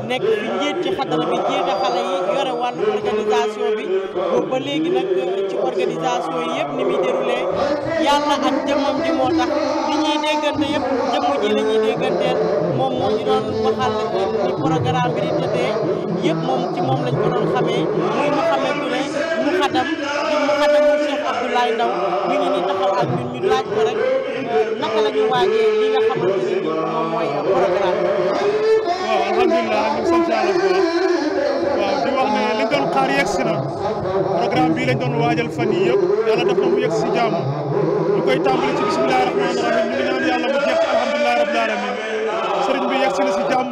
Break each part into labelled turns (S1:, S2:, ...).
S1: nekk fi njiit ci xadara bi jiite xale yi yore wàllu organisation bi boobu ba léegi nag ci organisation yi yëpp ni muy déroulé yàlla ak jëmmam ji moo tax li ñuy déggante yëpp jëmm ji la ñuy dégganteel moom moo ñu doon waxal ni programme bi di tëddee yëpp moom ci moom lañ ko doon xamee muy Mouhamed Touré mu xadam mu Cheikh Abdoulaye Ndaw mi ngi ni taxaw ak ñun ñu laaj ko rek naka la ñu waajee li nga xamante ne ni moom mooy programme bi.
S2: waaw alhamdulilah ñu sant yàlla bu baax waaw di wax ne liñ doon xaar yegg si na programme bii lañ doon waajal fan yii yëpp yàlla def na mu yegg si jàmm ñu koy tàmbali ci bisimilah rahmaani rahim ñu ngi ñaan yàlla mu jeex alhamdulilah rabbil alamin sëriñ bi yegg si na si jàmm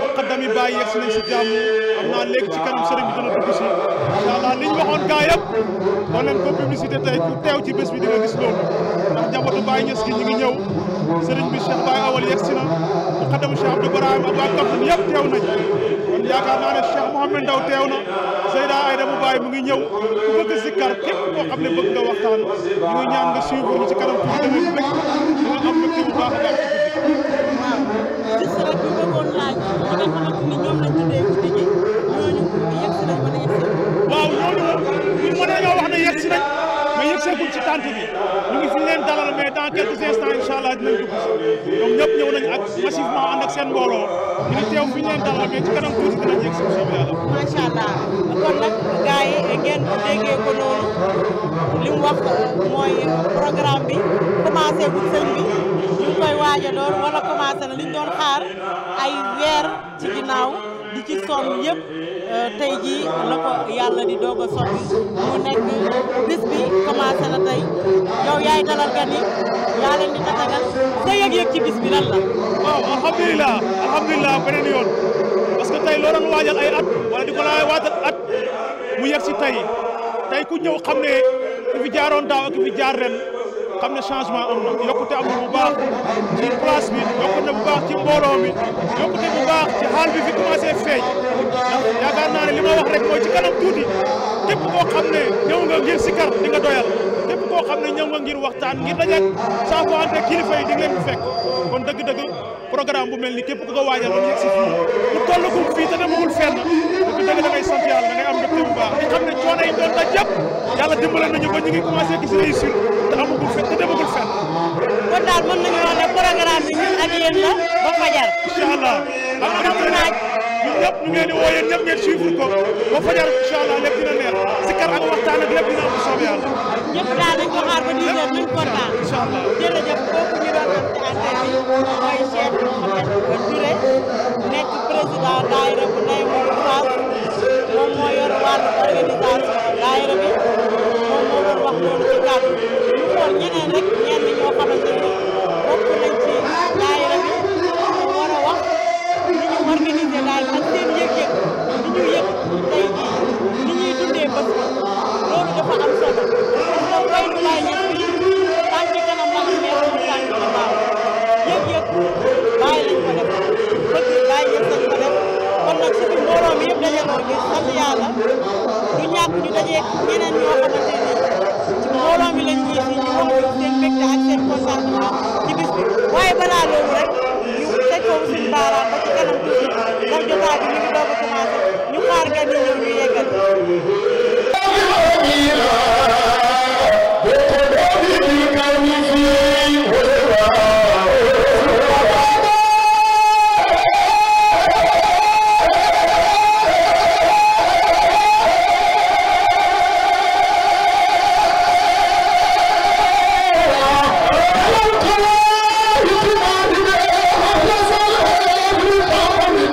S2: muqaddam yi bàyyi yegg si nañ si jàmm xam naa léegi ci kanam sëriñ bi dana dugg si incha allah liñ waxoon gaa yëpp doon leen ko publicité tey ku teew ci bés bi di nga gis loolu ndax njabootu Baye Niass gi ñu ngi ñëw sëriñ bi Cheikh Baye Awal yegg si na muqaddamu Cheikh Abdou Barahim ak waa Kaffrine yëpp teew nañ kon yaakaar naa ne Cheikh Mouhamed Ndaw teew na Seyda Aïda mu Baye mu ngi ñëw ku bëgg zikkar képp koo xam ne bëgg nga waxtaan ñu ngi ñaan nga suivre ñu ci kanam tuuti da ngay bëgg dina am mbégte bu baax a baax ci guddi
S1: waaw gis rek ñu bëggoon laaj ñi nga xamante ni ñoom lañ tuddee guddi gi ñooñu yegg si nañ wala yegg si
S2: waaw ñooñu moom mën nañoo wax ne yegg si nañ mais yegg seegul ci tànt bi ñu ngi fi leen dalal mais dans quelques instants incha allah dinañ dugg si ñoom ñëpp ñëw nañ ak massivement ànd ak seen mbooloo ñu ngi teew fi ñu leen dalal mais ci kanam tuuti dinañ yegg si bu soobee yàlla.
S1: macha allah kon nag gars yi ngeen déggee ko noonu li mu wax mooy programme bi commencé bu sëñ bi ñu ngi koy waaj a door wala commencé na liñ doon xaar ay weer ci ginnaaw di ci sonn yëpp tey jii la ko yàlla di doog a sotti mu nekk bis bi commencé na tey yow yaay dalal gan yi yaa leen di tatagal sa yëg-yëg ci bis bi lan la.
S2: waaw alhamdulilah beneen yoon parce que tey loo doon waajal ay at wala di ko laay waajal at mu yegg si tey ku ñëw xam ne ku fi jaaroon daaw ak ku fi jaar ren xam ne changement am na yokkute am na bu baax ci place bi yokkute bu baax ci mbooloo mi yokkute bu baax ci xaal bi fi commencé feeñ ndax yaakaar naa ne li ma wax rek mooy ci kanam tuuti képp koo xam ne ñëw nga ngir sikar di nga doyal képp koo xam ne ñëw nga ngir waxtaan ngir dajeeg saafoante kilifa yi di ngeen fi fekk kon dëgg-dëgg programme bu mel ni képp ku ko waajal ba mu yegg si fii bu tollagum fii te demagul fenn dëgg-dëgg da ngay sant yàlla da ngay am mbégte bu baax di xam ne coono yi doon daj yëpp yàlla dimbale nañu ba ñu ngi commencé gis réussir te amagul fenn te demagul fenn.
S1: kon daal mën nañu wax ne programme bi ñun ak yéen la ba fajar.
S2: incha allah
S1: ba mu naaj.
S2: ñun ñëpp ñu ngi leen di woo yéen ñëpp ngeen suivre ko ba fajar incha allah lépp dina neex sikar ak waxtaan ak lépp dina am bu soobee yàlla.
S1: ñëpp daal dañ ko xaar ba 10 heures nañ kontaan.
S2: incha allah
S1: jërëjëf kooku ñu doon am ci antenne bi mooy Cheikh Mouhamed Touré nekk président daayira bu Ndeye Mourou Fall moom moo yor wàllu organisation daayira bi moom moo doon wax loolu ci kàddu ñu xool ñeneen rek ñenn ñoo xamante ni bokk nañ ci daayira bi ñu war a wax ni ñu organiser daal ak seen yëg-yëg ni ñu yëg tey jii ni ñuy dundee bés bi loolu dafa am solo ndax bay du laay ñett bi tànk kanam la am mais amul tànk ginnaaw yëg-yëg bàyyi lañ ko def bëgg bàyyi ñett lañ ko def kon nag suñu mbooloo mi yëpp dajaloo ngir sant yàlla du ñàkk ñu dajee ñeneen ñoo xamante ni ci mbooloo mi lañ ñii si ñu wax seen mbégte ak seen contentement ci bis bi waaye balaa loolu rek ñu teg foofu suñu baaraam ba ci kanam tuuti ndax jotaay bi ñu ngi doog a commencé ñu xaar gan yi ñëw ñu yeggal.
S3: Thank you.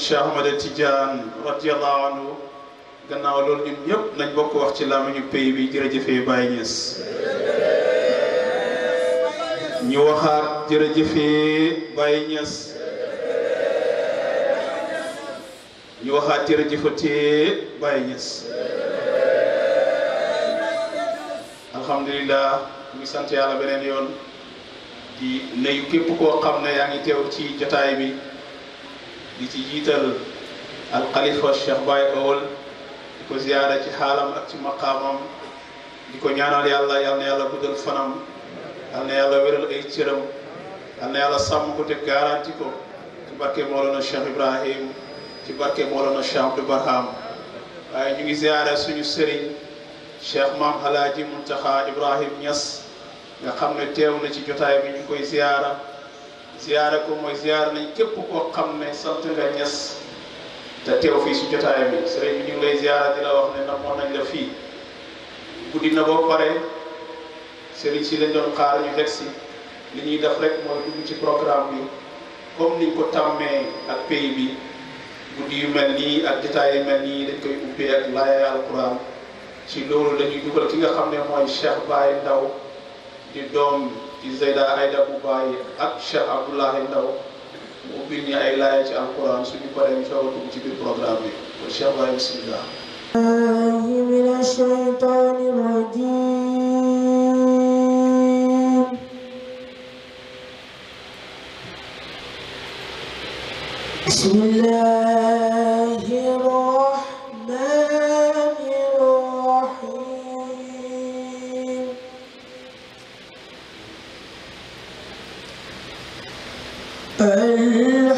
S3: Cheikh Ahmed Tidiane radiyallahu anhu gannaaw loolu ñun ñëpp nañ bokk wax ci làmmiñu pays bi jërëjëfee Baye Niass ñu waxaat jërëjëfee Baye Niass ñu waxaat jërëjëfatee Baye Niass alhamdulillah ñu sant yàlla beneen yoon di nuyu képp koo xam ne yaa ngi teew ci jotaay bi di ci jiital al khalifa Cheikh Baye Owol di ko ziyaara ci xaalam ak ci maqaamam di ko ñaanal yàlla yal na yàlla guddal fanam yal na yàlla wéral ay cëram yal na yàlla sàmm ko te garanti ko ci barke Mawlana Cheikh Ibrahim ci barke Mawlana Cheikh Abdou Barham waaye ñu ngi ziyaara suñu sëriñ Cheikh Maam Alaaji Muntaxa Ibrahim Niass nga xam ne teew na ci jotaay bi ñu koy ziyaara ko mooy ziyaara nañ képp koo xam ne sant nga Niass te teew fii si jotaay bi sëriñ bi ñu ngi lay ziyaara di la wax ne namoon nañ la fii guddi na boo pare sëriñ si lañ doon xaar ñu yegg si li ñuy def rek mooy dugg ci programme bi comme niñ ko tàmmee ak pays bi guddi yu mel nii ak jotaay yu mel nii dañ koy ubbee ak laaya alquran ci loolu dañuy dugal ki nga xam ne mooy Cheikh Baye Ndaw di doom ci Zeyda Aïda bu Baye ak Cheikh Abdoulahi Ndaw mu ubbil ñu ay laaya ci alquran suñu paree ñu soog a dugg ci biir programme bi kon Cheikh Baye bismillah
S4: من الشيطان الرجيم بسم الله الرحمن الرحيم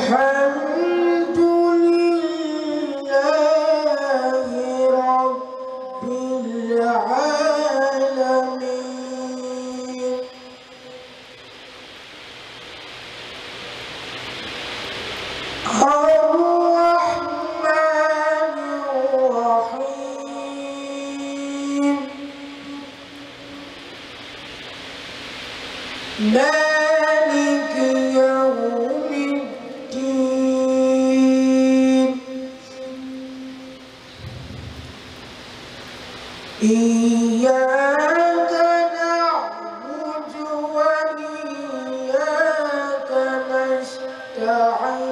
S4: الحمد لله رب العالمين الرحمن الرحيم مالك يوم الدين إياك نعبد وإياك نستعين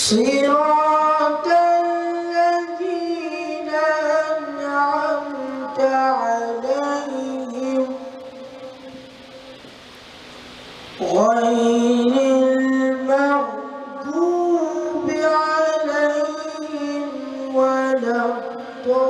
S4: صراط الذين أنعمت عليهم غير المغضوب عليهم ولا الضالين.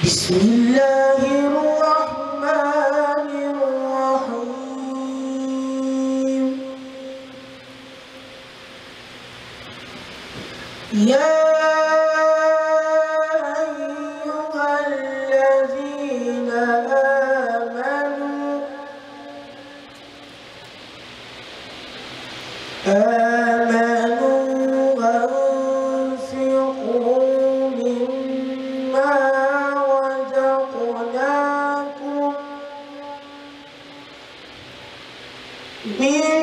S4: بسم الله الرحمن الرحيم. يا آمنوا أنفقوا مما رزقناكم من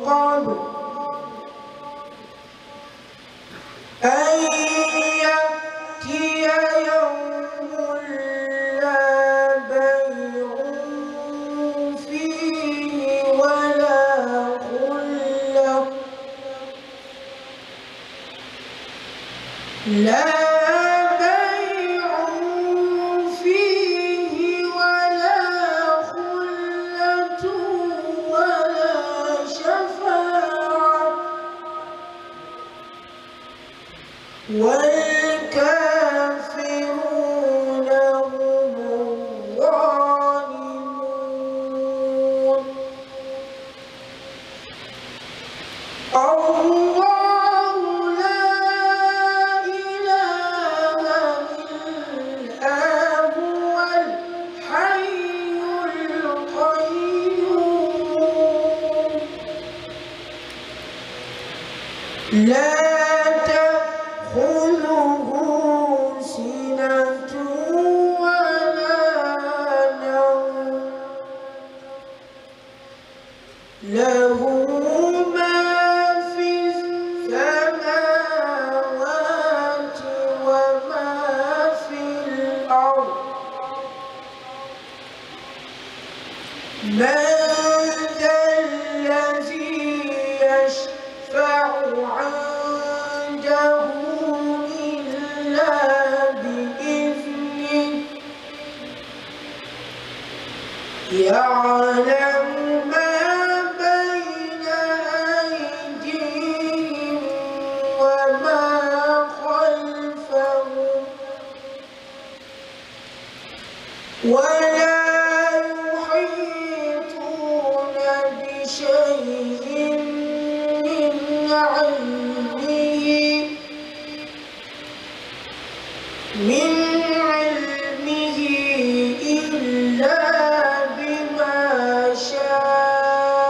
S4: قبل أن يأتي يوم لا بيع فيه ولا خلة لا بيع فيه ولا خلة ولا شفاعة والكافرون هم الظالمون. الله لا إله إلا هو الحي القيوم لا تأخذه سنة ولا نوم له ما في السماوات وما في الأرض. من ذا الذي يشفع عنده إلا بإذنه يعلم ما بين أيديهم وما خلفهم ولا يحيطون بشيء من علمه إلا بما شاء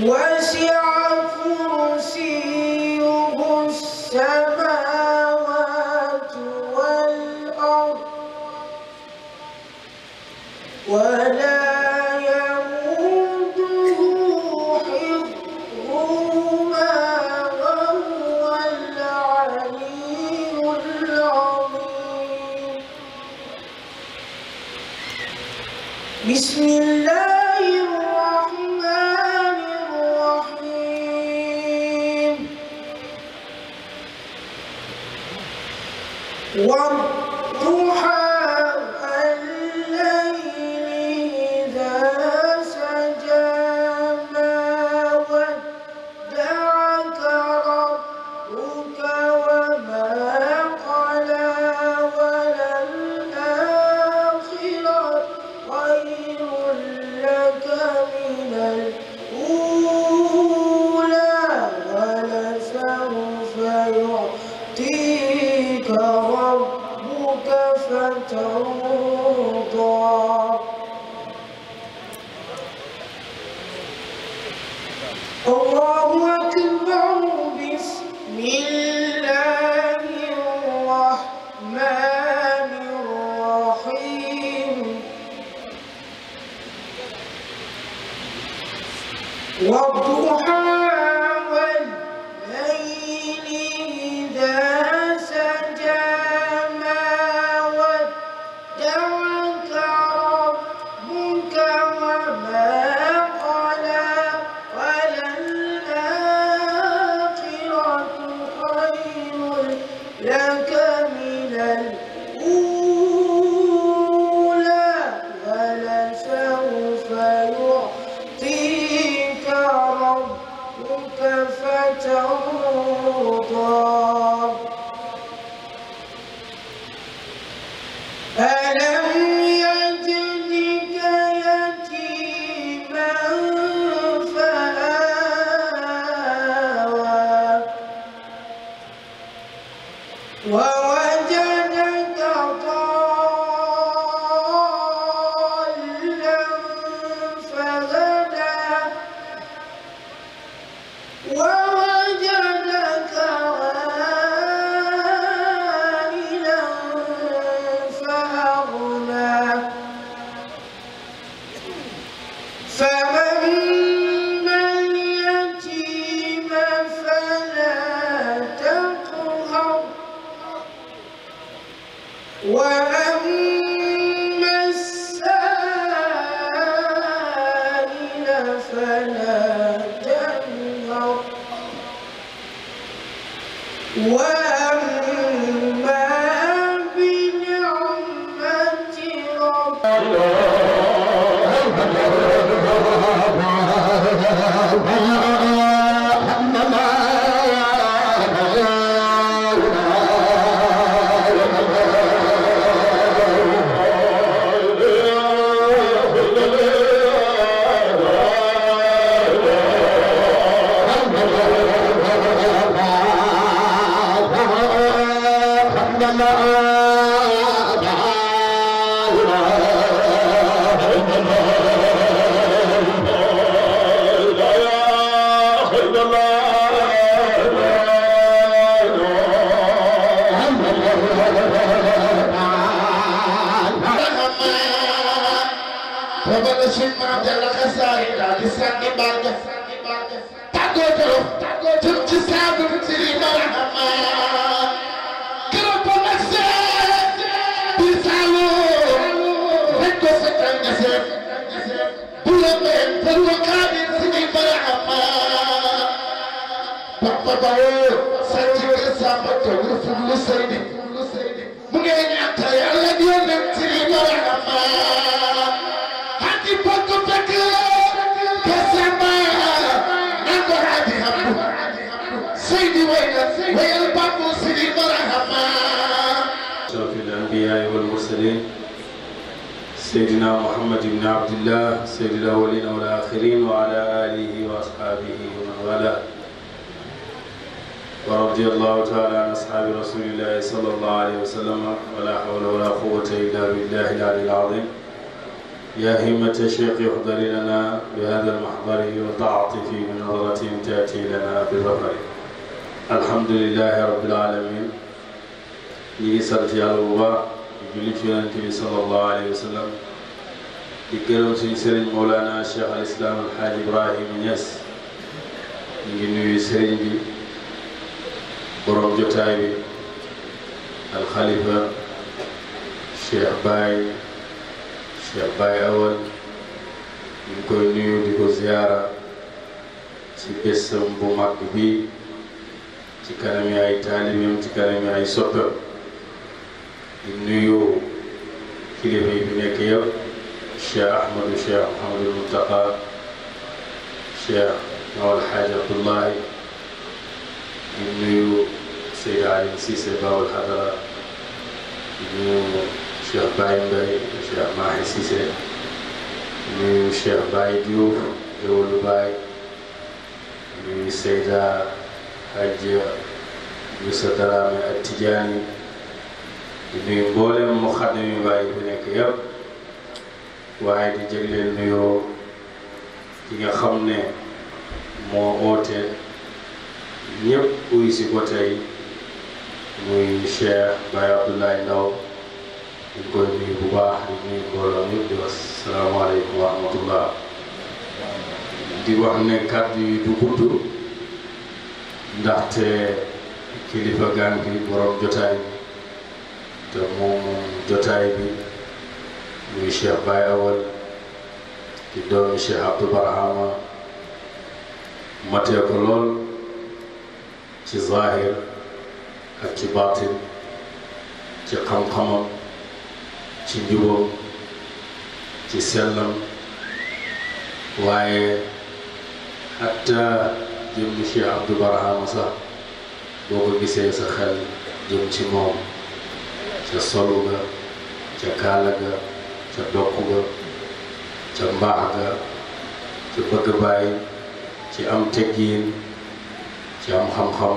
S4: وسع كرسيه السماوات والأرض ولا يئوده حفظهما وهو العلي العظيم. بسم الله الرحمن الرحيم. والضحى ربك فترضى. الله أكبر. بسم الله الرحمن الرحيم. والضحى فلا تنهر وأما بنعمة
S5: سيدنا محمد بن عبد الله سيد الأولين والآخرين وعلى آله وأصحابه ومن والاه ورضي الله تعالى عن أصحاب رسول الله صلى الله عليه وسلم ولا حول ولا قوة إلا بالله العلي العظيم يا همة الشيخ احضر لنا بهذا المحضر وتعطف بنظرة تأتي لنا بالظفر الحمد لله رب العالمين يسرت يا الله julli ci yonent bi sallallahu alayhi wa sallam di gërëm suñu sëriñ Mawlana Cheikh al Islam al Hadj Ibrahima Niass ñu ngi nuyu sëriñ bi borom jotaay bi al Khalifa Cheikh Baye Awal ñu ngi koy nuyu di ko ziyaara ci bésam bu mag bi ci kanami ay taalibeem ci kanami ay soppeem di nuyu kilifa yi fi nekk yëpp Cheikh Ahmadou Cheikh Mouhamadou Mountakha Cheikh Mawal Hadj Abdoulaye di nuyu Seydi Ali Cissé Bawal Hadara di nuyu Cheikh Baye Mbaye Cheikh Mahi Cissé di nuyu Cheikh Baye Diouf Géwëlu Baye di nuyu Seyda Hadj Moussa Darame ak Tidiane di nuyu mboolem mu xaddam yu bàyyi fi nekk yëpp waaye di jégleel nuyoo ki nga xam ne moo oote ñëpp uy si ko tey muy Cheikh Baye Abdoulaye Ndaw di koy nuyu bu baax di nuyu mbooloo ñëpp di wax salaamaaleykum wa rahmatullah di wax ne kàddu yi du gudd ndaxte kilifa gaan gi borom jotaay te moom jotaay bi muy Cheikh Baye Awal di doomi Cheikh Abdou Barhama matee ko lool ci zahir ak ci baatin ci xam-xamam ci njubam ci sellam waaye hatta jëmmi Cheikh Abdou Barhama sax boo ko gisee sa xel jëm ci moom ca solu ga ca kaala ga ca dokk ga ca mbaax ga ca bëgg bàyyi ci am teggiin ci am xam-xam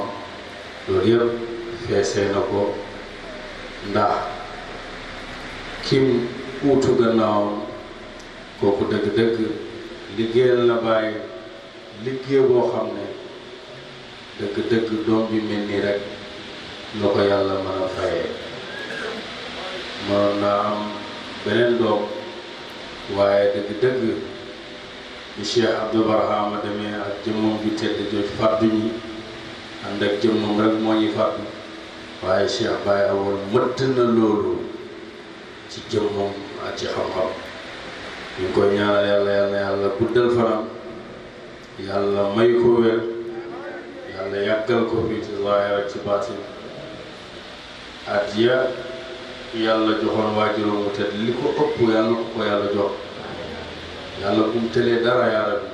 S5: loolu yëpp feesee na ko ndax kim uutu gannaawam kooku dëgg-dëgg liggéeyal na bàyyi liggéey boo xam ne dëgg-dëgg doom bi mel nii rek la ko yàlla mën a fayee mënoon naa am beneen doom waaye dëgg-dëgg bi Cheikh Abdou Barhama demee ak jëmmam bi tedd jooju fàddu ñi ànd ak jëmmam rek moo ñuy fàddu waaye Cheikh Baye Awal mëtt na loolu ci jëmmam ak ci xam-xam ñu koy ñaanal yàlla guddal fanam yàlla may ko wér yàlla yàggal ko fii ci zaahir ak ci baatin at ya yàlla joxoon waajuram mu tedd li ko ëpp yàlla ko yàlla jox yàlla bu mu tëlee dara yaa rabbi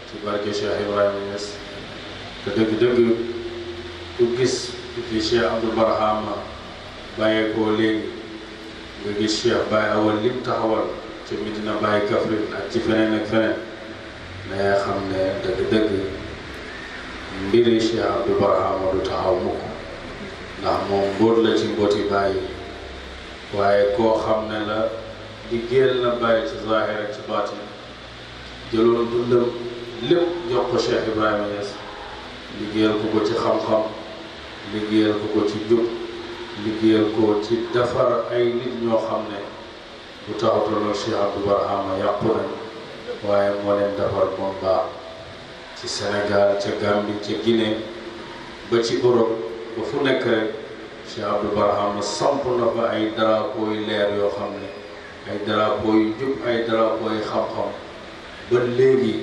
S5: ci barke Cheikh Ibrahima Niass te dëgg-dëgg ku gis fi Cheikh Abdou Barhama bàyyeekoo léegi nga gis Cheikh Baye Awal lim taxawal ci Medina Baye Kaffrine ak ci feneen ak feneen mais xam ne dëgg-dëgg mbiri Cheikh Abdou Barhama du taxaw mukk ndax moom mbóot la ci mbóoti Baye waaye koo xam ne la liggéeyal na Baye ci zaahir ak ci baatin jëloon dundam lépp jox ko Cheikh Ibrahima Niass liggéeyal ko ci xam-xam liggéeyal ko ci jub liggéeyal ko ci defar ay nit ñoo xam ne bu taxutaloon Cheikh Abdou Barhama yàqu nañ waaye moo leen defar moom baax ci Sénégal ca Gambie ca Guinée ba ci Europe ba fu nekk rek Cheikh Abdou Barhama samp na fa ay drapeau yu leer yoo xam ne ay drapeau yu jub ay drapeau yu xam-xam ba léegi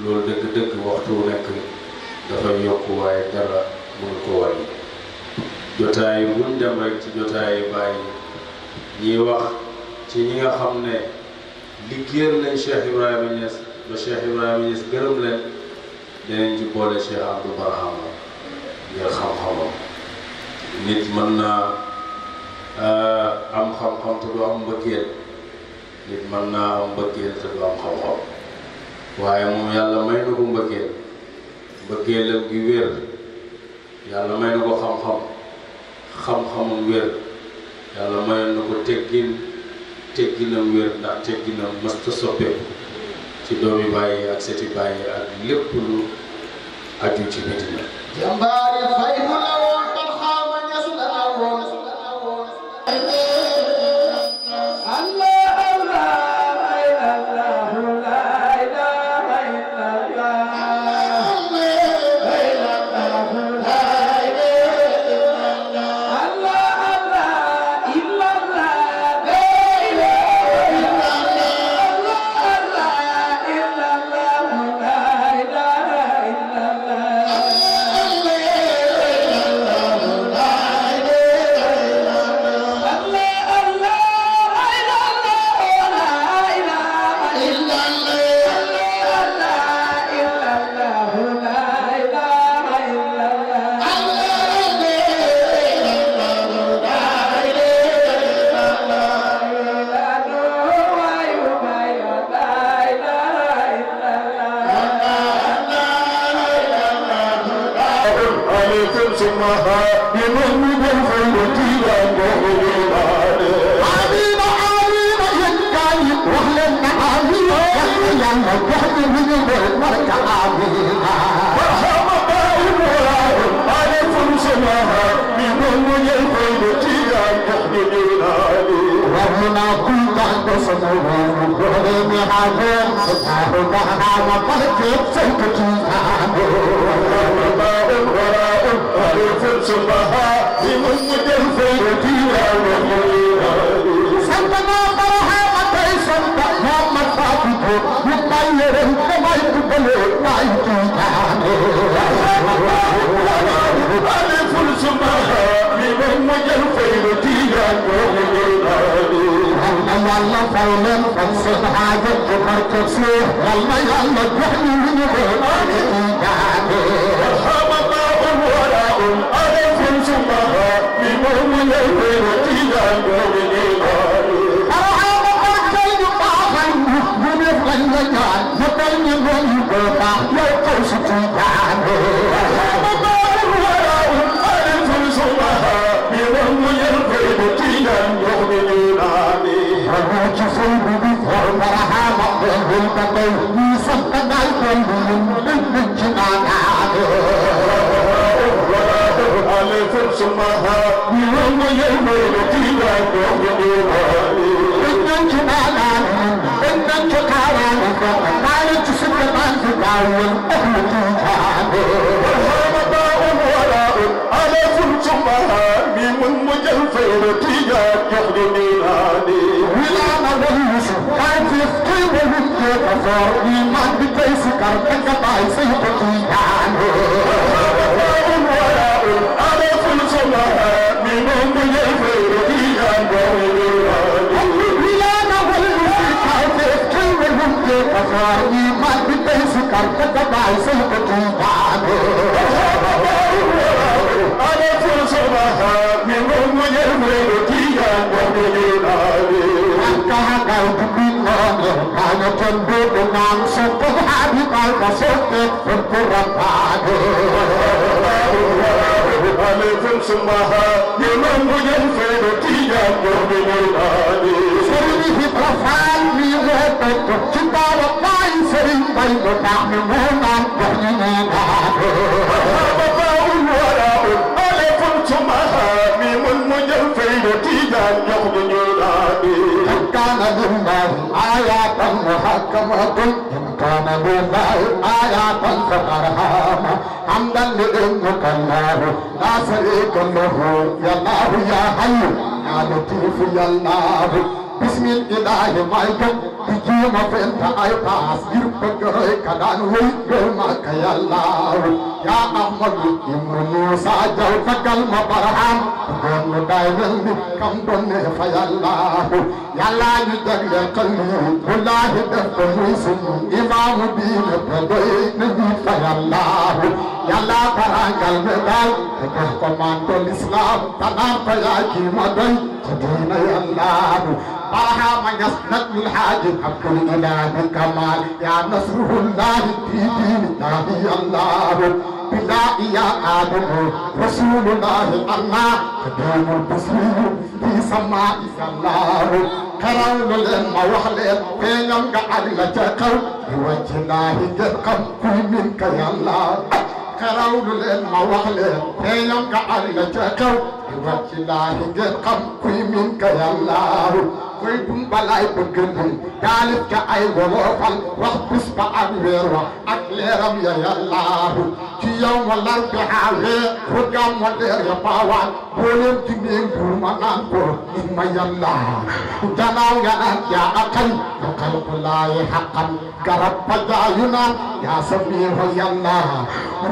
S5: loolu dëgg-dëgg waxtu wu nekk dafay yokk waaye dara mënu ko wàññi jotaay buñ dem rek ci jotaay bàyyi ñiy wax ci ñi nga xam ne liggéeyal nañ Cheikh Ibrahima Niass ba Cheikh Ibrahima Niass gërëm leen dinañ ci boole Cheikh Abdou Barhama ngir xam-xamam nit mën naa am xam-xam te du am mbëggeel nit mën naa am mbëggeel te du am xam-xam waaye moom yàlla may na ko mbëggeelam gi wér yàlla may na ko xam-xamum wér yàlla mayoon na ko tegginam wér ndax tegginam mësta soppeeku ci doomi bàyyi ak seti bàyyi ak lépp lu aju ci Medina
S6: jàmbaari fay mu la woon Barhama Niass la woon
S7: الفير تيجا يخدم نادي ولا نبي يوسف
S6: for we man be basic and think about say to Tijan Ale full summa me no me for Tijan we learn how to fight it through the for we man be basic and think about say to Tijan Ale full summa me no me for Tijan Kahagal bibino kana tembe dengan satu hari kalau setiap berkurang alifun sembaha memang bukan fertiga berbeda sering profil miwet cinta lain sering baik tak memang bernyanyi alifun sembaha memang bukan fertiga berbeda كان لله آيات محكمة كان لله آيات فقرهاما حمدا لإنك الله لا شريك له يا الله يا حي يا لطيف يا الله بسم الله مايكم بجيم فانت اي باس يربك كدان ويرمك يا الله يا احمد ابن موسى جوفك المبرهام كن دايما كم دون فيا الله يا الله يدك قلبي والله دفن ويسم امام دين بدوي نبي فيا الله يا الله برانك المدال كمان الاسلام تنام فيا كيمدوي دين يا الله برهام يسند الحاجب عبد الاله الكمال يا نصره الله في دين الله يا الله بلا يا آدم رسول الله الله قدام البصير في سماء الله كرام لما وحلت بينهم قاعد لتقل بوجه الله يرقم كل منك يا الله كرام لما وحلت بينهم قاعد لتقل بوجه الله يرقم كل منك يا الله koy dum balay bëgg nañ taalif ca ay wolofal wax bis ba ak weer wa ak leeram ya yàllaahu ci yow ma lar bi xaawee xugam ma leer ya baawaan boo leen jigéen buur ma naan ko ma yàllaa janaaw nga naan yaa akal ya xalqulaayi xaqan garab ba jaayu naan yaa samiihu yàllaa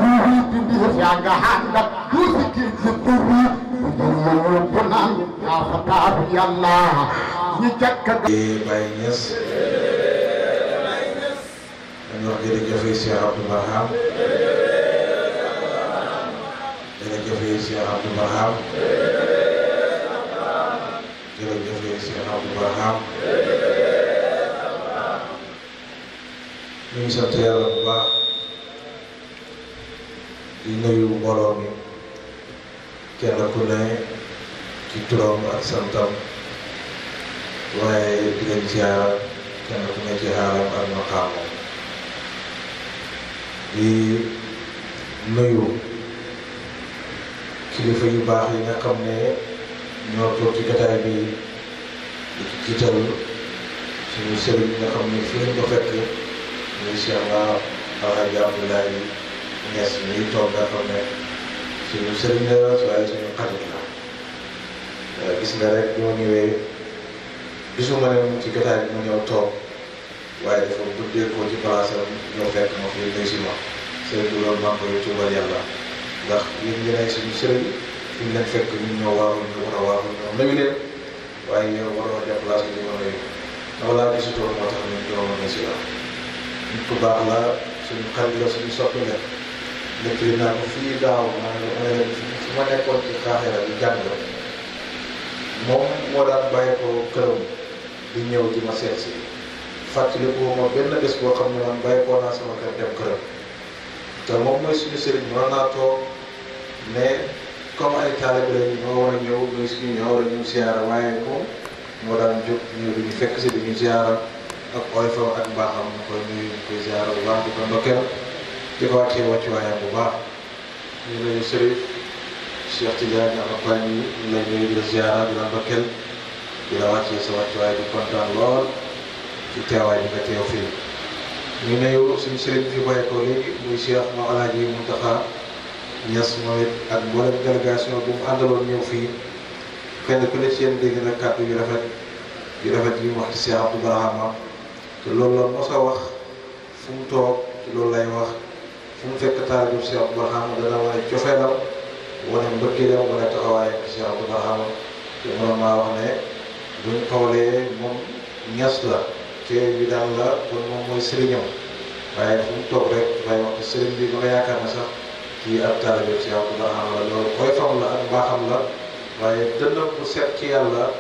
S6: ruuhi bi biir yaa nga xàndab duusi kii ci turu bu naan yaa fataahu yàllaa ñi jakka
S7: Baye Niass dañu wax jërëjëf Cheikh Abdou Barham jërëjëf Cheikh Abdou Barham jërëjëf Cheikh Abdou Barham ñu ngi sant Yàlla bu baax di nuyu mbooloo mi kenn ku ne ci turam ak santam waaye di leen ziara kenn ku ne ci xaalam ak maqaamam di nuyu kilifa yu baax yi nga xam ne ñoo toog ci jotaay bi di ci jiital suñu sëriñ nga xam ne fi lañ ko fekk muy Cheikh na Alhaji Abdoulaye Niass mi toog nga xam ne suñu sëriñ la waaye suñu xarit la gis nga rek ñoo ñëwee gisuma ne ci jotaay bi mu ñëw toog waaye dafa guddee ko ci palaasam ñoo fekk ma fi nuyu si ma sëriñ bi loolu maa ngi koy tuubal yàlla ndax yéen ñeneen suñu sëriñ fi ñu leen fekk ñun ñoo waroon ñu war a waaru ñoom nuyu leen waaye yow waroo déplacé di ma nuyu dama laa gisutoo moo tax ñun ñoo mën a si la nit ku baax la suñu xarit la suñu soppi la nekk li naa ko fii daaw maa ngi leen fu ma nekkoon ci Xaaxira di jàng moom moo daan bàyyi ko këram di ñëw di ma seet si fàttaliku ma benn bés boo xam ne man bàyyi koo naa sama kër dem këram te moom mooy suñu sëriñ mën naa toog mais comme ay taalibe lañu ñoo war a ñëw ñooy suñu ñoo war a ñëw ziara waaye moom moo daan jóg ñëw di ñu fekk si di ñu ziara ak oyfam ak mbaaxam ñu koy nuyu ñu koy ziara bu baax di ko ndokkeel di ko wàccee wàccuwaayam bu baax ñu lay sëriñ Cheikh Tidiane Alapani ñu lay nuyu di la ziara di la ndokkeel di la wàccee sa wàccuwaay di kontaan lool ci teewaay bi nga teew fii ñu nuyu suñu sëriñ fi bàyyi ko léegi muy Cheikh Mame Alhaji Mountakha Niass mooy it ak mboolem délégation bu mu àndaloon ñëw fii kenn ku ne ci yéen dégg na kàddu yu rafet yi mu wax ci Cheikh Abdou Barham te loolu la mos a wax fu mu toog ci loolu lay wax fu mu fekk taalibu Cheikh Abdou Barham dana wane cofeelam wane mbëggeelam wane taxawaayam ci Cheikh Abdou Barham te mënoon naa wax ne buñ xoolee moom ñas la kee bi daan la kon moom mooy sëriñam waaye fu mu toog rek dafay wax ne sëriñ bi ba nga yaakaar ne sax kii ak taalibu Cheikh Abdou Barham la loolu koy fam la ak mbaaxam la waaye dënnam bu set ci yàlla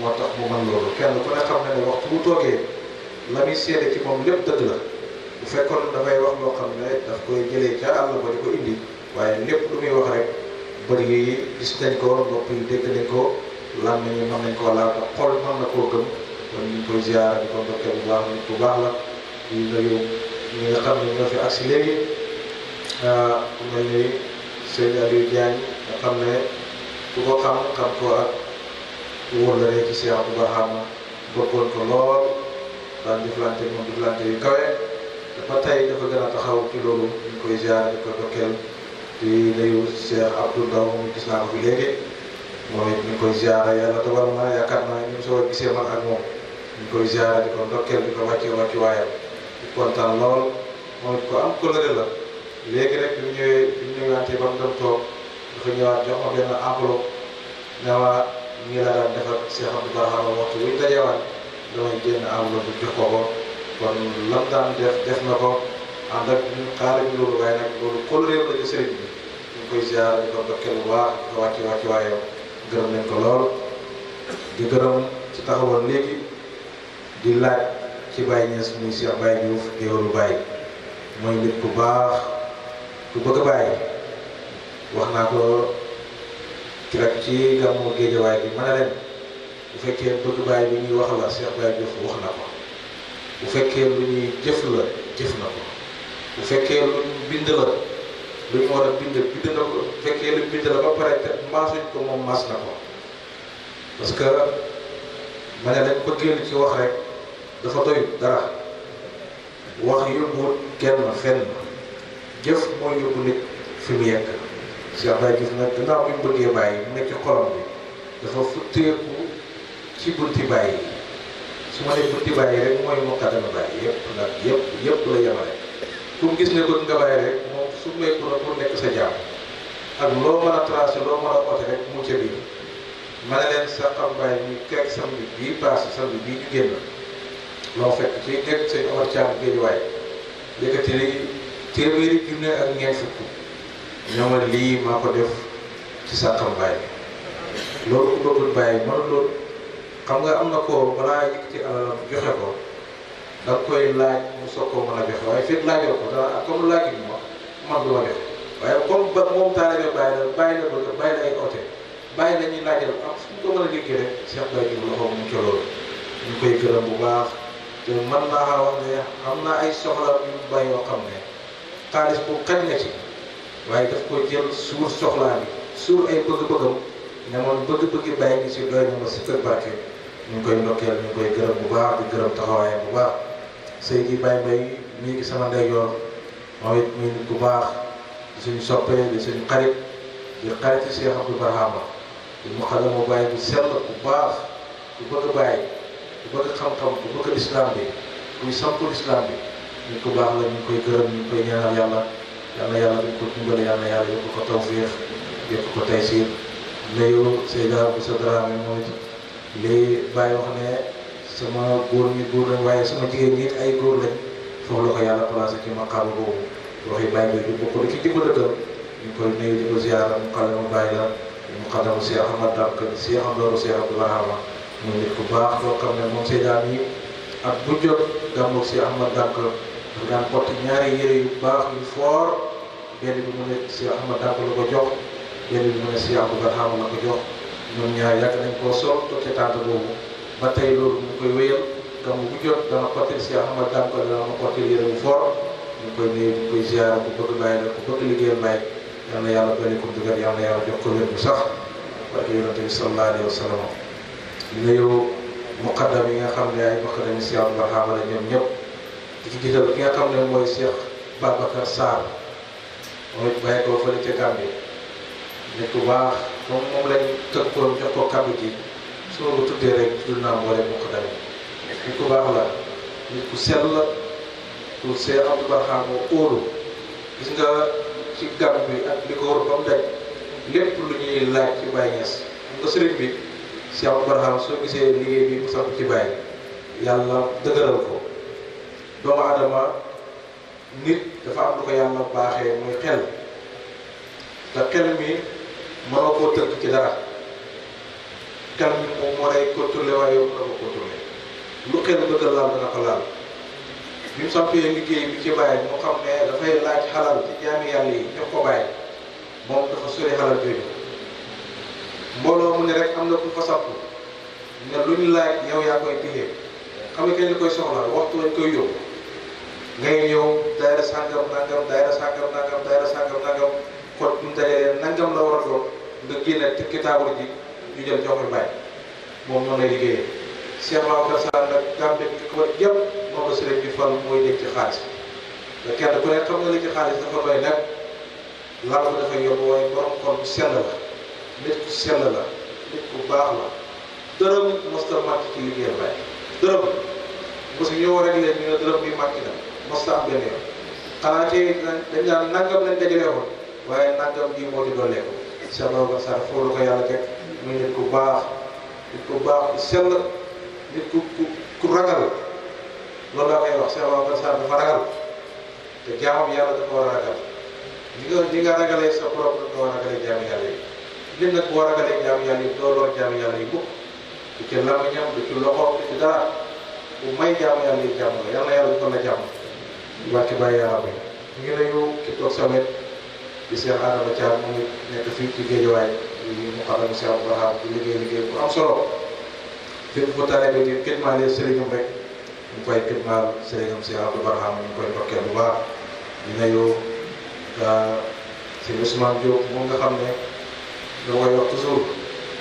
S7: moo tax mu mën loolu kenn ku ne xam ne ne waxtu bu toogee la muy seede ci moom lépp dëgg la bu fekkoon dafay wax loo xam ne daf koy jëlee ca àll ba di ko indi waaye lépp lu muy wax rek bët yi gis nañ ko nopp yi dégg nañ ko làmmiñ yi mën nañ koo laal te xol mën na koo gëm kon ñu ngi koy ziar di ko ndokkee bu baax nit bu baax la di nuyu ñi nga xam ne ñoo fi agsi léegi ku mel ni sëñ Aliou Diagne nga xam ne ku ko xam ko ak wóllare ci Cheikh Abdou Barham bëggoon ko lool daan jëflante moom jëflante yu kawe dafa tey dafa gën a taxaw ci loolu ñu koy ziar di ko dokkeel di nuyu Cheikh Abdou Ndaw moom gis naa ko fi léegi moom it ñu koy ziar yàlla dogal na yaakaar naa ñu soo gisee man ak moom ñu koy ziar di ko dokkeel di ko wàcce waayam di kontaan lool moom it ko am coloré la léegi rek bi ñu ñëwaatee ba mu dem toog dafa ñëwaat jox ma benn enveloppe ne ma ñii la daan defar Cheikh Abdou Barham waxtu buñ dajewaat damay génn enveloppe bi jox ko kon lam daan def na ko ànd ak ñun xaaral ñu loolu waaye nag loolu coloré la ci sëriñ bi ñu koy ziar di ko dokkeel bu baax di ko wàcce waayam gërëm nañ ko lool di gërëm ci taxawal léegi di laaj ci Baye Niass muy Cheikh Baye Diouf géwélu Baye mooy nit ku baax ku bëgg a Baye wax naa ko rek ci gàmmu Géejawaay bi ma ne leen bu fekkee bëgg Baye bi ñuy wax la Cheikh Baye Diouf wax na ko bu fekkee lu ñuy jëf la jëf na ko bu fekkee lu ñu bind la lu ñu war a bind na ko bu fekkee lu bind la ba pare te maasuñ ko moom maas na ko parce que ma ne leen bëggee lu ci wax rek dafa doy dara wax yóbbuwut kenn fenn jëf mooy yóbbu nit fi mu yegg Cheikh Baye Diouf nag gannaaw bi mu bëggee Baye mu nekk ci xolam bi dafa futteeku ci bunti Baye yi su ma nee bunti Baye rek mooy muqaddama Baye yëpp la yemale ku mu gis ne bëgg nga Baye rek moom su meeku na pour nekk sa jàmm ak loo mën a tracé loo mën a oote rek mu ca biir ma ne leen sa xam Baye ñu keek samedi bii passé samedi bii ñu génn loo fekk ci nekk sëñ Omar Thiam Géejawaay yëkkati téeméeri junne ak ñeent fukk ñoo ma lii maa ko def ci sa xam Baye loolu ku bëggul Baye mënul loolu xam nga am na ko balaa yëkkati alalam joxe ko da nga koy laaj mu soog koo mën a joxe waaye fekk laajoo ko dara comme laaj bi man du ma def waaye comme ba moom taalibe Baye la bëgg Baye la ay oote Baye la ñuy laajal am fu ñu ko mën a déggee rek Cheikh Baye Diouf loxo mu ca loolu ñu koy gërëm bu baax te mën naa wax ne am naa ay soxla yu Baye yoo xam ne xaalis bu xaj na ci waaye daf ko jël suur soxlaa bi suur ay bëgg-bëggam ne man bëgg-bëggi Baye gi si doy na ma si kër barke ñu ngi koy ndokkeel ñu ngi koy gërëm bu baax di gërëm taxawaayam bu baax Seydi Baye Mbaye mii ngi sama ndeyjoor moom it muy nit bu baax di suñu soppee di suñu xarit di xariti Cheikh Abdou Barham di mu xadamu Baye bu sell bu baax bu bëgg Baye bu bëgg xam-xam bu bëgg lislaam bi kuy sampu lislaam bi nit ku baax la ñu ngi koy gërëm ñu ngi koy ñaanal yàlla yàlla dañ ko dimbale yàlla yokk ko tawfiix yokk ko taysiir nuyu Seyda Boussa Dramé mooy lii Baye wax ne sama góor ñi góor lañ waaye sama jigéen ñi ay góor lañ foofu la ko yàlla placé ci maqaama boobu waxi Baye bi du bokk ci jëmba dëkkal ñu koy nuyu di ko ziara mu xadamu Baye la mu xadamu Cheikh Ahmad Dàmk Cheikh Amdoro Cheikh Abdou Barham muy nit ku baax loo xam ne moom Seyda yi ak bu jot gàmmu Cheikh Ahmad Dàmk dafa daan porte ñaari yére yu baax yu fort benn bi mu ne Cheikh Ahmad Dàmk la ko jox benn bi mu ne Cheikh Abdou Barham la ko jox ñoom ñaar yàgg nañ koo sol toog ca tànt boobu ba tey loolu ñu koy wéyal gàmmu bu jot dana porter Cheikh Ahmad Dàmk dana ma porter yére bu fort ñu koy nuyu ñu koy ziara ku bëgg Baye la ku bëgg liggéeyal Baye yal na yàlla dolli ko dugal yal na yàlla jox ko wér bu sax barke yonente bi sallallahu alayhi wa sallam nuyu muqaddam yi nga xam ne ay muqaddam yi Cheikh Abdou Barham la ñoom ñëpp di ci gisal ki nga xam ne mooy Cheikh Babacar Sarr mooy bàyyi ko fële ca Gambie nit ku baax moom lañ tënkoon jox ko kàddu gi su ma ko tuddee rek tudd naa mboole muqaddam yi nit ku baax la nit ku sell la ku ku Cheikh Abdou Barham óolu gis nga ci gàmm bi ak li ko war ba mu daj lépp lu ñuy laaj ci Baye Niass nga sëriñ bi Cheikh Abdou Barham soo gisee liggéey bi mu samp ci Baye yàlla dëgëral ko doomu adama nit dafa am lu ko yàlla baaxee muy xel te xel mi mënoo koo tënk ci dara xel mi moom moo lay contrôlé waaye yow mënoo ko contrôlé lu xel bëgg a laal dana ko laal bi mu sampee liggéey bi ci Baye moo xam ne dafay laaj xalal ci jaami yàlla yi jox ko Baye moom dafa sori xalal jooju mbooloo mu ne rek am na ku fa samp ne lu ñu laaj yow yaa koy téye xam nga kenn li koy soxla waxtu lañ koy yóbbu ngay ñëw daayira sàngam nangam daayira sàngam nangam daayira sàngam nangam kon bu ñu dajalee nangam la war a doon nga génne tekki taabal ji ñu jël jox ko Baye moom noonu lay liggéeyee. Cheikh Babacar Sall nag gàmbe bi ko yëpp moom la sëriñ bi fal mooy dégg ci xaalis te kenn ku ne xam nga li ci xaalis dafa doy nag laal ko dafay yóbbu waaye borom xol bu sell la nit ku sell la nit ku baax la dërëm mosta màcc ci liggéeyal Baye dërëm parce que ñoo war a leen ñu ne dërëm bi màcc na mosta am benn yoon xanaa tey dañ naan nangam lañ dajalee woon waaye nangam bii moo di dooleeku Cheikh Babacar Sall foofu la ko yàlla teg muy nit ku baax ku sell nit ku ragal loolu laa koy wax Cheikh Babacar Sall dafa ragal te jaamam yàlla dafa war a ragal li nga ragalee sa borom nga war a ragalee jaamu yàlla yi nit nag boo ragalee jaamu yàlla yi doo lor jaamu yàlla yi mukk du ci làmmiñam du ci loxoom du ci dara bu may jaamu yàlla yi jàmm la yàlla yàlla ko la jàmm wàcc bàyyi yàlla bi ñu ngi nuyu ki toog sa wet di Cheikh Adama Thiam mu ngi nekk fii ci Géejawaay mu xamal Cheikh Abdou Barham di liggéey bu am solo fépp fu tare bi di xidmaale sëriñam rek ñu koy xidmaal sëriñam Cheikh Abdou Barham ñu koy ndokkeel bu baax di nuyu sëñ Ousmane Diop moom nga xam ne doo koy wax toujours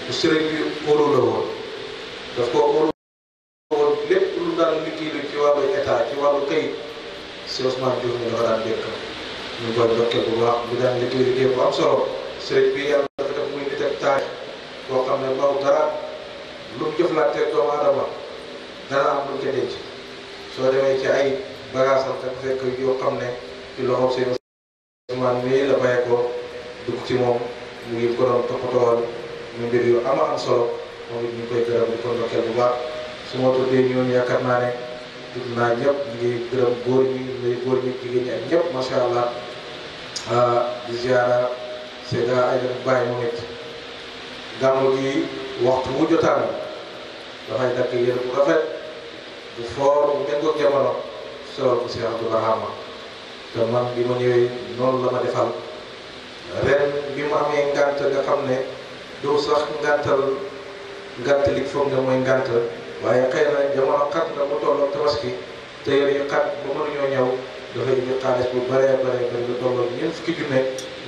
S7: bu sëriñ bi óolu la woon daf ko óolu woon lépp lu daan liggéey ci wàllu état ci wàllu kayit sëñ Ousmane Diop ñu dafa daan dégg ñu koy ndokkeel bu baax bu daan liggéey bu am solo sëriñ bi yàlla dafa def muy nit ak taarix boo xam ne maw dara lu mu jëflanteeg doomu aadama dana am lu mu ca denc soo demee ci ay bagages am te fekk yoo xam ne ci loxoom seen Ousmane mii la bàyyi ko dugg ci moom mu ngi ko doon toppatoowal mu mbir yu am solo moom it ñu koy gërëm di ko ndokkeel bu baax su ma tuddee ñooñu yaakaar naa ne tudd naa ñëpp ñu ngi gërëm góor ñi jigéen ñi ak ñëpp macha allah di ziara Seyda Aïda Baye moom it gàmmu gi waxtu wu jotaan dafay dakk yéen bu rafet bu foor bu méngoog jamono solal ko Cheikh Abdou Barham te man bi ma ñëwee noonu la ma defal ren bi mu amee ngànt nga xam ne doo sax ngànt li foog nga mooy ngànt waaye xëy na jamono xat na mu tolloog tabaski te yére yi xat ba mënuñoo ñëw dafay indi xaalis bu bëree bari lu tolloog ñeent fukki junne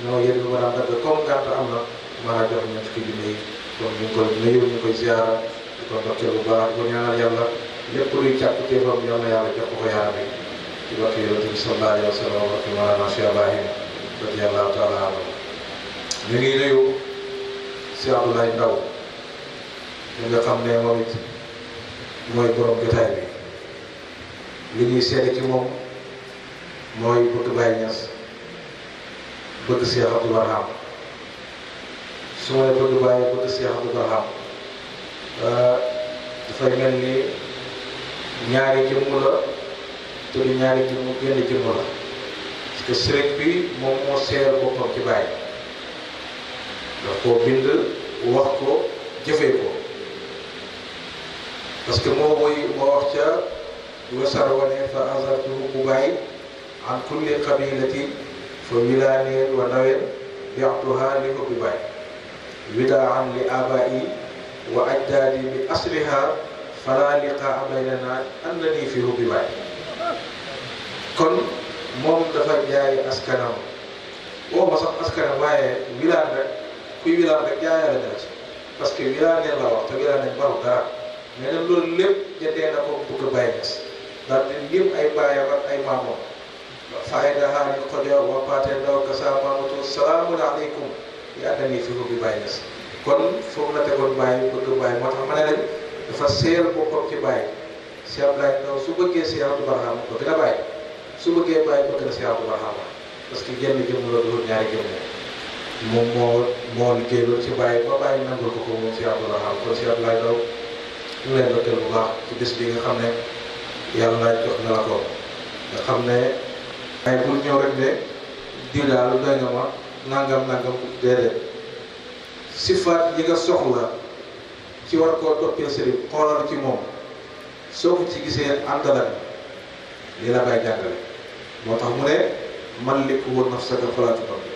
S7: ñoo yéen lu ma daan dagg comme ngànt am na mën a jox ñeent fukki junne yi donc ñu ngi koy nuyu ñu koy ziara di ko ndokkee bu baax bu ñaanal yàlla lépp luy càpp téefam yàlla yàlla jox ko yaara bi ci barke yonent bi sallallahu alayhi wa sallam wa barke Mawlana Cheikh Ibrahim radiyallahu taala anhu ñu ngi nuyu si Abdoulaye Ndaw mi nga xam ne moom it mooy borom jotaay bi li ñuy seede ci moom mooy bëgg Baye Niass bëgg Cheikh Abdou Barham su ma bëgg Baye bëgg Cheikh Abdou Barham dafay mel ni ñaari jëmm la te du ñaari jëmm génn jëmm la parce que sëriñ bi moom moo seer boppam ci Baye daf koo bind wax ko jëfee ko parce que moo wax ca wasar wane fa azartuhu bu Baye an kulli qabilati fa wilaaneen wa naween bi'tuha li ko bi Baye widaan li abai wa ajdaadi bi asriha fala liqaa baynana annani fi hubbi Baye kon moom dafa jaay askanam woo ma sax askanam waaye wilaan rek kuy wilaan rek jaayale na ci parce que wilaaneen la wax te wilaaneen baru dara mais nag loolu lépp jëndee na ko bëgg Baye Niass daal di lim ay baayam ak ay maamoom fayda haani xojo wa paate ndaw ka sa maamatu salaamun aleykum yi annani fi hubbi Baye Niass kon foofu la tegoon Baye bëgg Baye moo tax ma ne leen dafa seer boppam ci Baye Cheikh Abdoulaye Ndaw su bëggee Cheikh Abdou Barham bëgg na Baye su bëggee bàyyi bëgg na Cheikh Abdou Barhama parce que genn jëmm la dul ñaari jëmm moom moo liggéey loolu ci bàyyi ba bàyyi nangul ko moom Cheikh Abdou Barhama kon Cheikh Abdoulaye Ndaw ñu leen dokkeel bu baax ci bés bi nga xam ne yàlla jox na la ko nga xam ne ay bul ñëw rek ne di daal doy nga ma nangam déedéet sifaat yi nga soxla ci war koo toppee sëriñ xoolal ci moom soo ko ci gisee àndalal li la bay jàngale moo tax mu ne man lépp woon nafsaka falaa tutabbi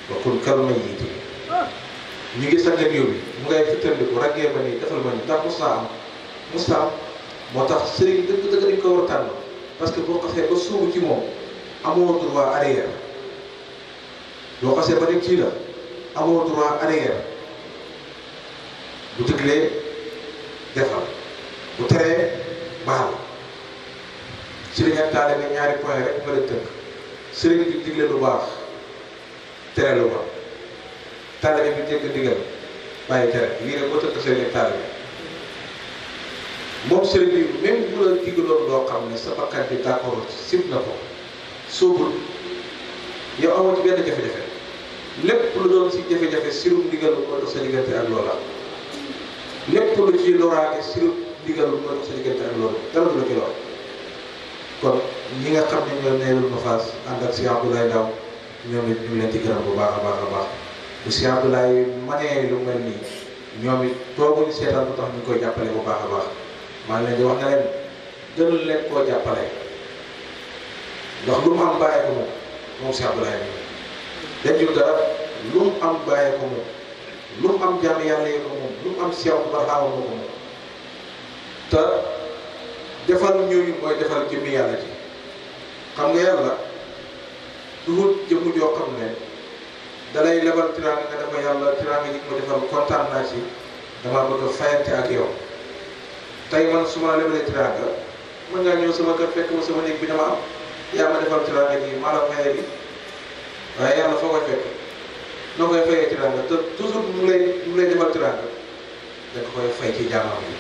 S7: wa kun kal mayyiti ñu ngi sa néew bi mu ngay fittandiku raggee ba nii defal ma nii ndax mos naa am moo tax sëriñ dëgg dañ ko war a tànn parce que boo xasee ba suubu ci moom amoo droit arrière boo xasee ba ne kii la amoo droit arrière bu diglee defal bu teree baal sëriñ ak taale nga ñaari point rek nga leen tënk sëriñ bi digle lu baax tere lu baax taale bi dégg ndigal bàyyi tere lii rek boo tënk sëriñ ak taale bi moom sëriñ bi même bu la digaloon loo xam ne sa bakkan bi d'accord ci sib na ko soobul yow amoo ci benn jafe-jafe lépp lu doon si jafe-jafe sirum ndigal mooy dox sa diggante ak loola lépp lu ci loraange sirum ndigal mooy dox sa diggante ak loola dara du la ci lor kon ñi nga xam ne ñoo neelul ma faas ànd ak Cheikh Abdoulaye Ndaw ñoom it ñu ngi leen ci gërëm bu baax a baax a baax bu Cheikh Abdoulaye manee lu mel nii ñoom it tooguñu seetaan bu tax ñu koy jàppale bu baax a baax maa ngi leen di wax ne leen gënul leen koo jàppale ndax lu mu am bàyyee ko moom Cheikh Abdoulaye bi denjul dara lu mu am bàyyee ko moom lu mu am jàmm yàlla yi ko moom lu mu am Cheikh Abdou Barhama ko moom te defal ñooñu mooy defal jëmmi yàlla ji xam nga yàlla duhul jëmm joo xam ne dalay lebal tiraanga nga dafa yàlla tiraanga ji ko defal kontaan naa ci damaa bëgg a fayante ak yow tey man su ma la lebalee tiraanga mën ngaa ñëw sama kër fekk ma sama néeg bi dama am yaa ma defal tiraanga ji maa la fayee bi waaye yàlla foo koy fekk noo koy fayee tiraanga te toujours mu lay defal tiraanga da nga koy fay ci jaamam bi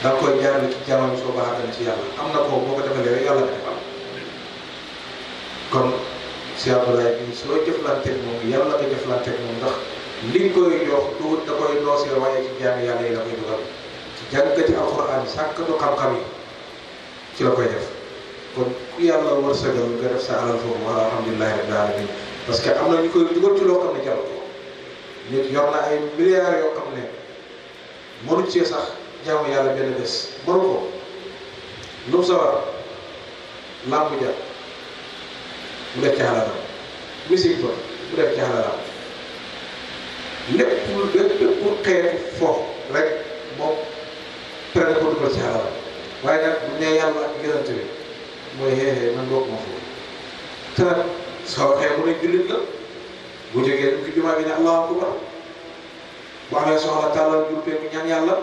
S7: da nga koy jaarale ci jaamam soo baaxee ci yàlla am na ko boo ko defalee rek yàlla nga defal kon Cheikh Abdoulaye bi soo jëflanteeg moom yàlla nga jëflanteeg moom ndax liñ koy jox du da koy noosee waaye ci jaami yàlla yi la koy dugal ci jàngati alxuraan sàkkatu xam-xam yi ci la koy def kon ku yàlla wërsëgal nga def sa alal foofu wala alhamdulilahi rabbil alamin parce que am na ñu koy dugal ci loo xam ne jaru ko nit yor na ay milliards yoo xam ne mënu cee sax jaamu yàlla benn bés mënu ko lu mu sa war làmb ja mu def ci xalalam musique ba mu def ci xalalam lépp pour xeetu foofu rek moom pare ko dugal ci xalalam waaye nag bu ne yàlla ak gërante bi mooy xeexee man bokk ma foofu te nag soo waxee mu ne jullit la bu jógee du ki jumaa gi ne allahu akbar bu amee soxla tàllal jul peeku ñaan yàlla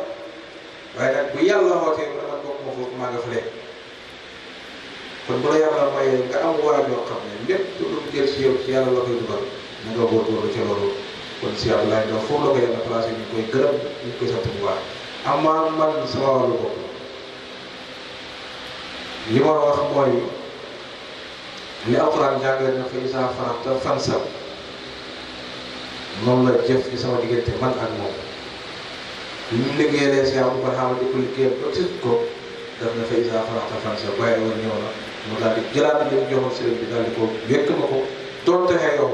S7: waaye nag bu yàlla xootee mu ne man bokk ma foofu maa nga fële kon bu la yàlla mayee nga am waajoo xam ne lépp lu mu jël ci yow ci yàlla la koy dugal na nga góorgóorlu ci loolu kon si Abdoulaye Ndaw foofu la ko yàlla placé ñu koy gërëm ñu koy sant bu baax amaa man sama wàllu bopp li ma wax mooy li alxuraan jàngale na fa izaa faragta fansab noonu la jëf ci sama diggante man ak moom li ñu liggéeyee si Abdou Barhama di ko liggéeyal ba tëj ko daf na fa izaa faragta fansab bàyyi woon ñëw na mu daal di jëlaat li mu joxoon sëriñ bi daal di ko wékk ma ko doonte xeeyoo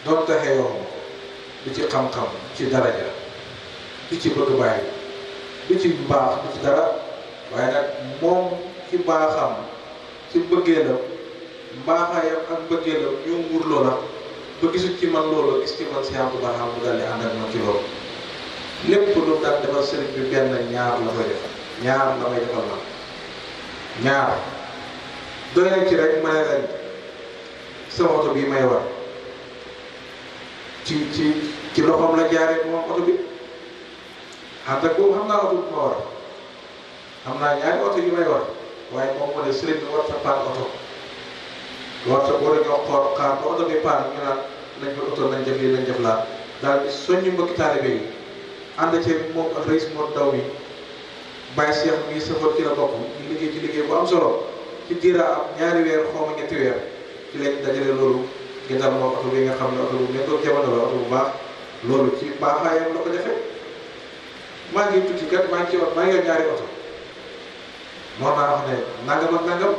S7: doonte xeeyoo du ci xam-xam ci daraja du ci bëgg bàyyi du ci mbaax du ci dara waaye nag moom ci baaxam ci bëggeelam mbaaxaayam ak bëggeelam ñu muur loola ba gisul ci man loola gis ci man si Abdou Barhama mu daal di ànd ak man ci loolu lépp lu daan defal sëriñ bi benn ñaar la koy def ñaar la may defal man ñaar doy na ci rek ma ne leen sama oto bii may war ci loxoom la jaaree moom oto bi ànd ak boobu xam naa oto bi ma war xam naa ñaari oto yu may war waaye moom moo ne sëriñ bi war sa paan oto war sa boo dañoo xool xaar ba oto bi paan ñu naan nañ fa oto nañ def lii nañ def laa daal di soññu mbokki taalibe yi ànd ci moom ak rëis moo daw mi Baye Cheikh mii sëfoon ci la bokk ñu liggéey ci liggéey bu am solo ci diira am ñaari weer xaw ma ñetti weer ci lañ dajale loolu gëndal moo oto bi nga xam ne oto bu méttoon jamono la oto bu baax loolu ci baaxaayam la ko defee maa ngi tuuti kat maa ngi yor ñaari oto moo naa wax ne nangam ak nangam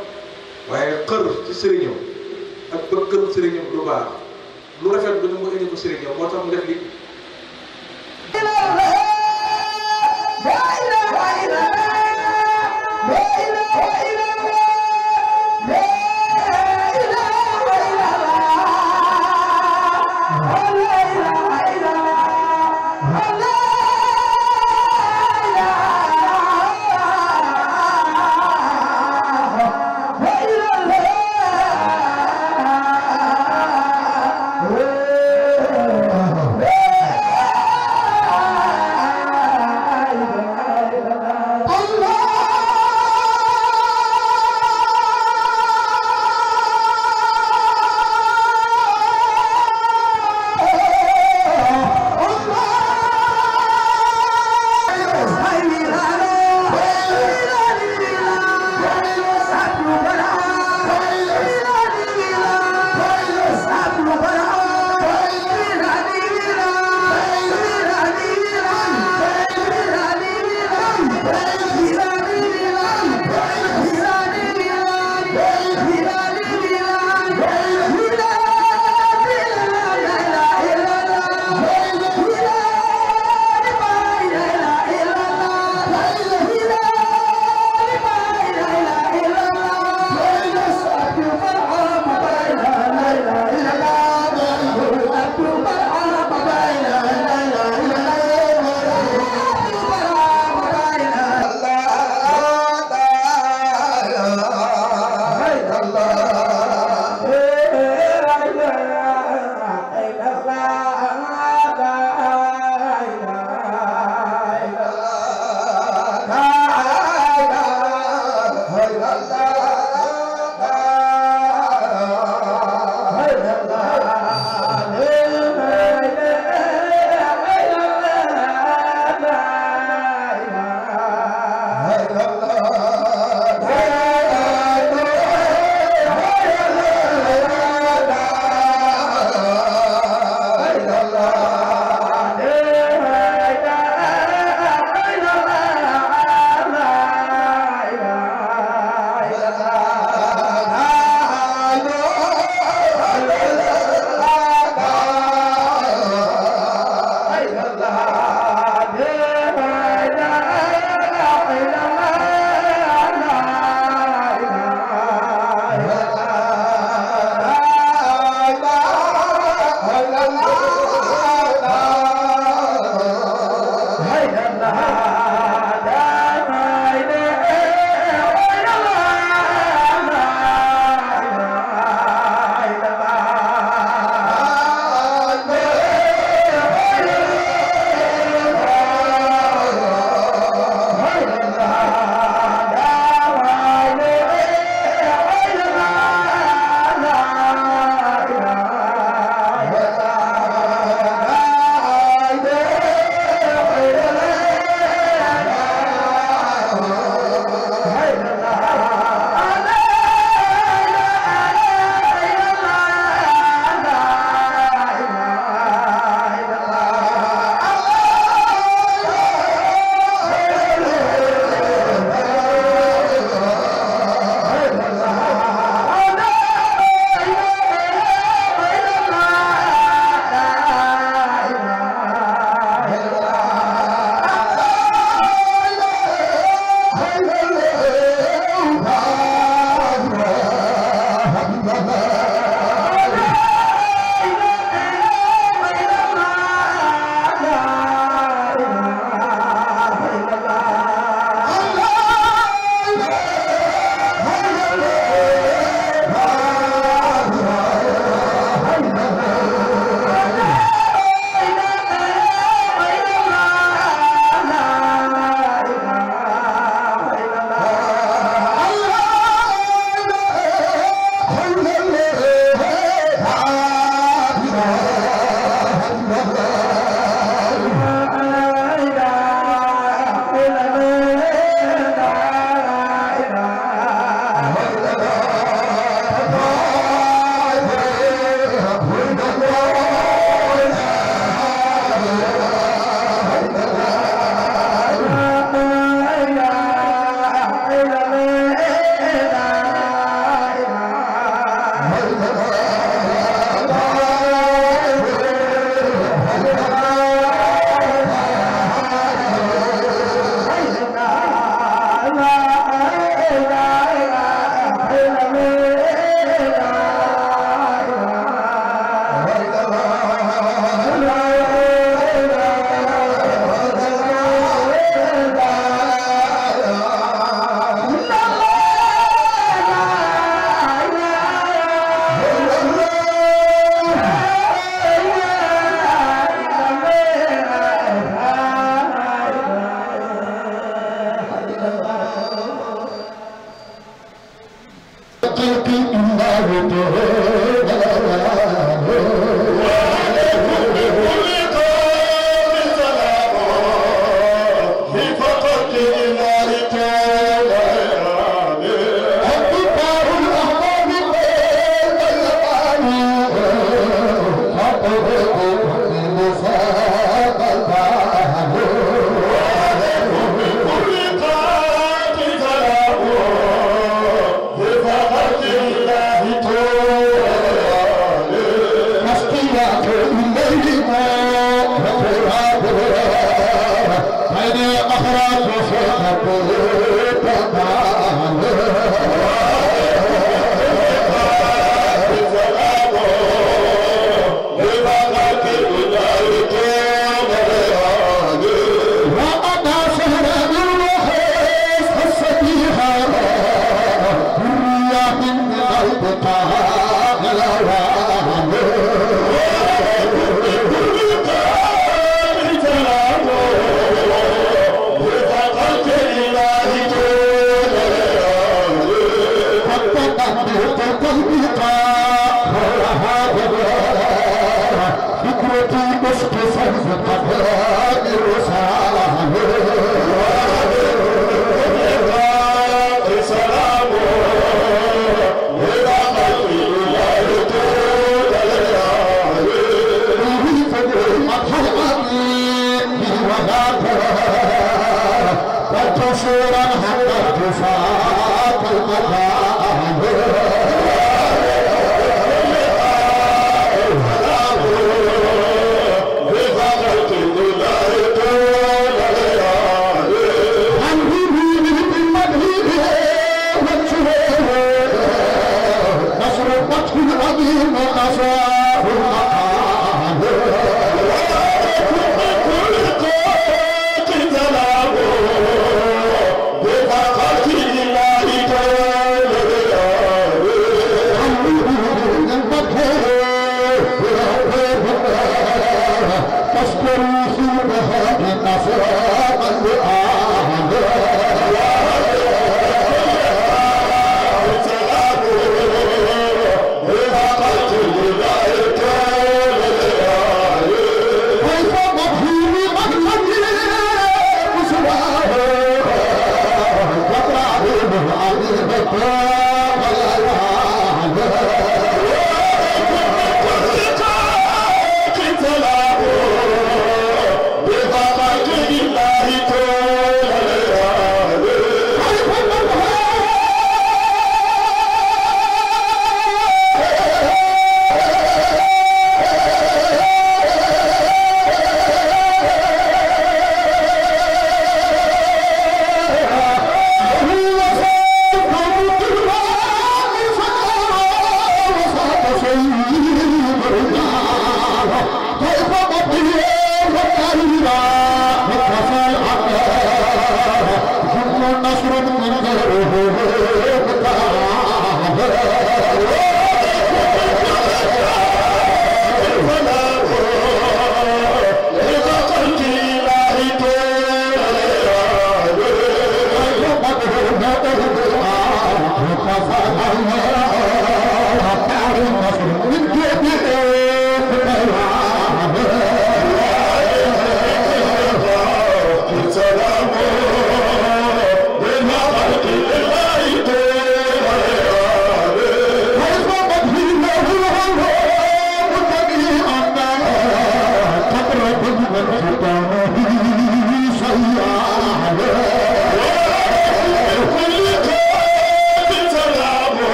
S7: waaye xër ci sëriñam ak bëggam sëriñam lu baax lu rafet bu ne mu indi ko sëriñam moo tax mu def li
S6: Hallelujah. Allah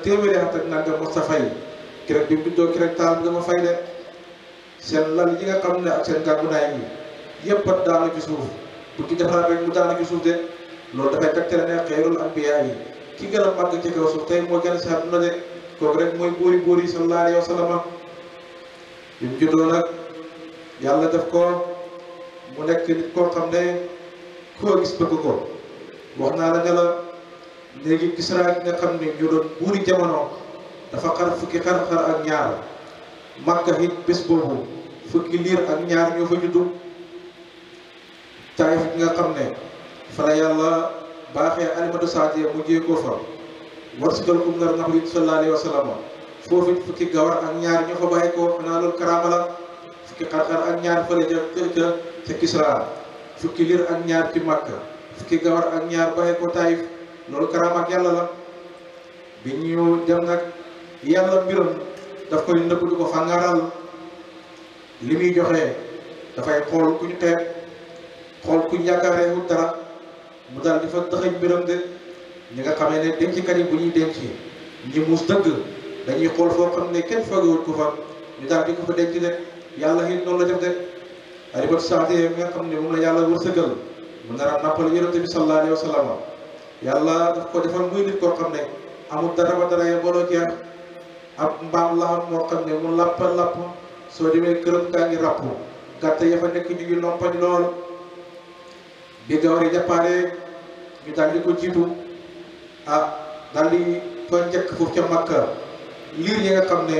S7: téeméeri at ak nangam Moustapha yi keroog bi mu juddoo keroog taal bi dama fay de seen lal yi nga xam ne ak seen gàngunaay yi yëpp at daanu ci suuf bu ci defaraat rek mu daanu ci suuf de loolu dafay tegtale ne xeyrul anbiyaa yi ki gën a màgg ci kaw suuf tey moo gën a si àdduna de kooku rek mooy buuri yi sallallahu alayhi wa sallam bi mu juddoo nag yàlla def ko mu nekk nit koo xam ne koo gis bëgg ko wax naa la ne la léegi Kisra gi nga xam ne ñu doon buuri jamono dafa xar fukki xar-xar ak ñaar Makka it bés boobu fukki liir ak ñaar ñoo fa juddu Taayif gi nga xam ne fa la yàlla baaxee Alimatu Saadiya mu jiyee ko fa war si dal kum nar nabi sallallahu alayhi wa sallam foofu it fukki gawar ak ñaar ñoo fa bàyyi ko xanaa loolu karaama la fukki xar-xar ak ñaar fële ca Kisra fukki liir ak ñaar ci Makka fukki gawar ak ñaar bàyyi ko Taayif loolu karaama ak yàlla la bi ñu dem nag yàlla mbiram daf koy nëbb du ko fàngaral li muy joxe dafay xool ku ñu xeeb xool ku ñu yaakaareewul dara mu daal di fa dëxëñ mbiram de ñi nga xamee ne denckat yi bu ñuy denc ñi muus dëgg dañuy xool foo xam ne kenn foogewul ko fa ñu daal di ko fa denc de yàlla it noonu la def de Alimatu Saadiya mi nga xam ne moom la yàlla wërsëgal mu nar a nappal yonent bi sallallahu alayhi wa sallam yàlla daf ko defal muy nit koo xam ne amul dara ba dara ya booloo jeex ab mbaam la moo xam ne mu lapp soo demee këram kaa ngi ràpp gàtt ya fa nekk ñu ngi lompañ lool bi gawar yi jàppaare ñu daal di ko jiitu daal di fa njëkk foofu ca Makka liir yi nga xam ne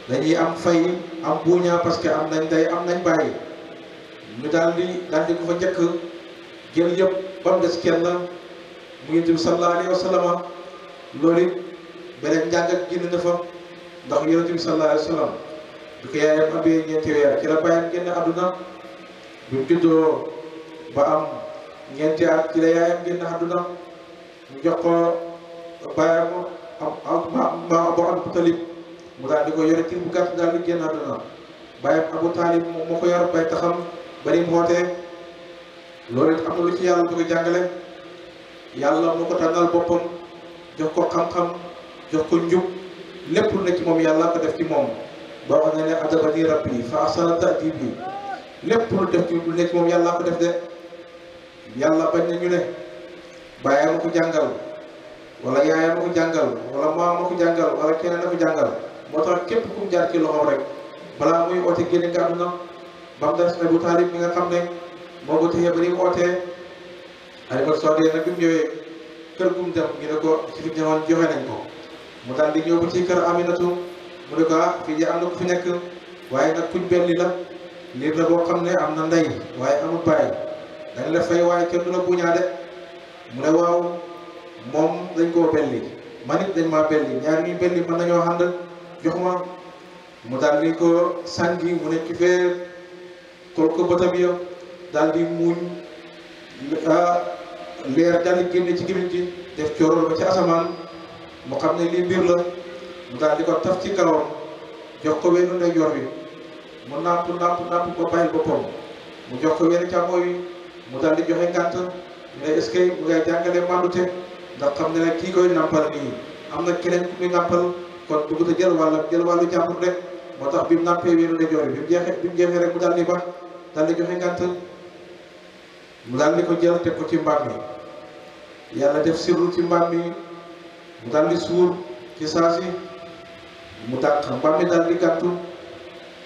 S7: dañuy am fay am buuñaa parce que am nañ day am nañ bàyyi ñu daal di ko fa njëkk jël yëpp ba mu des kenn mu ngi tudd sallallahu alayhi wa sallam loolu it beneen njàngat génn na fa ndax yonent bi sallallahu alayhi wa sallam bi ko yaayam amee ñeenti weer ci la bàyyam génn àdduna bi mu juddoo ba am ñeenti at ci la yaayam génn àdduna mu jox ko bàyyam ma Abu Talib mu daal di ko yore ci bu gàtt daal di génn àdduna bàyyam Abu Talib moom moo ko yor bay taxam bari mu wootee loolu it am na lu ci yàlla du ko jàngale yàlla moo ko tànnal boppam jox ko xam-xam jox ko njub lépp lu ne ci moom yàlla ko def ci moom boo xam ne adabani rabbi fa ahsana ta'dibi lépp lu def ci lu ne ci moom yàlla ko def de yàlla bañ na ñu ne bàyyam ko jàngal wala yaayam ko jàngal wala maam ko jàngal wala keneen ko jàngal moo tax képp ku mu jaar ci loxoom rek balaa muy oote génne nga àdduna ba mu des Abu Talib mi nga xam ne moo ko téye ba ni mu ootee Alimatu Saadiya nag bi mu ñëwee kër gu mu dem ñu ne ko ci fi ñëwoon joxe nañ ko mu daal di ñëw ba ci kër Aminatu mu ne ko fii de am na ku fi nekk waaye nag kuñ belli la liir la boo xam ne am na ndey waaye amul baay dañ la fay waaye kenn du la buñaa de mu ne waaw moom dañ koo belli man it dañ maa belli ñaar ñuy belli mën nañoo ànd jox ma mu daal di ko sàngi mu ne ci fee xool ko bëtam ya daal di muuñ leer daal di génne ci gémmiñ gi def coorool ba ci asamaan mu xam ne lii mbir la mu daal di ko taf ci kawam jox ko wenn ndeyjoor bi mu nàmp ba bàyyil boppam mu jox ko wenn càmmooñ bi mu daal di joxe ngànt ñu ne est-ce que mu ngay jàngale mandute ndax xam ne nag kii koy nàmpal nii am na keneen ku muy nàmpal kon bëggut a jël wàllu jàmbur rek moo tax bi mu nàmpee wenn ndeyjoor bi bi mu jeexee rek mu daal di ba daal di joxe ngànt mu daal di ko jël teg ko ci mbaam mi yàlla def sirru ci mbaam mi mu daal di suur ci saasi mu dàq mbaam mi daal di gàttu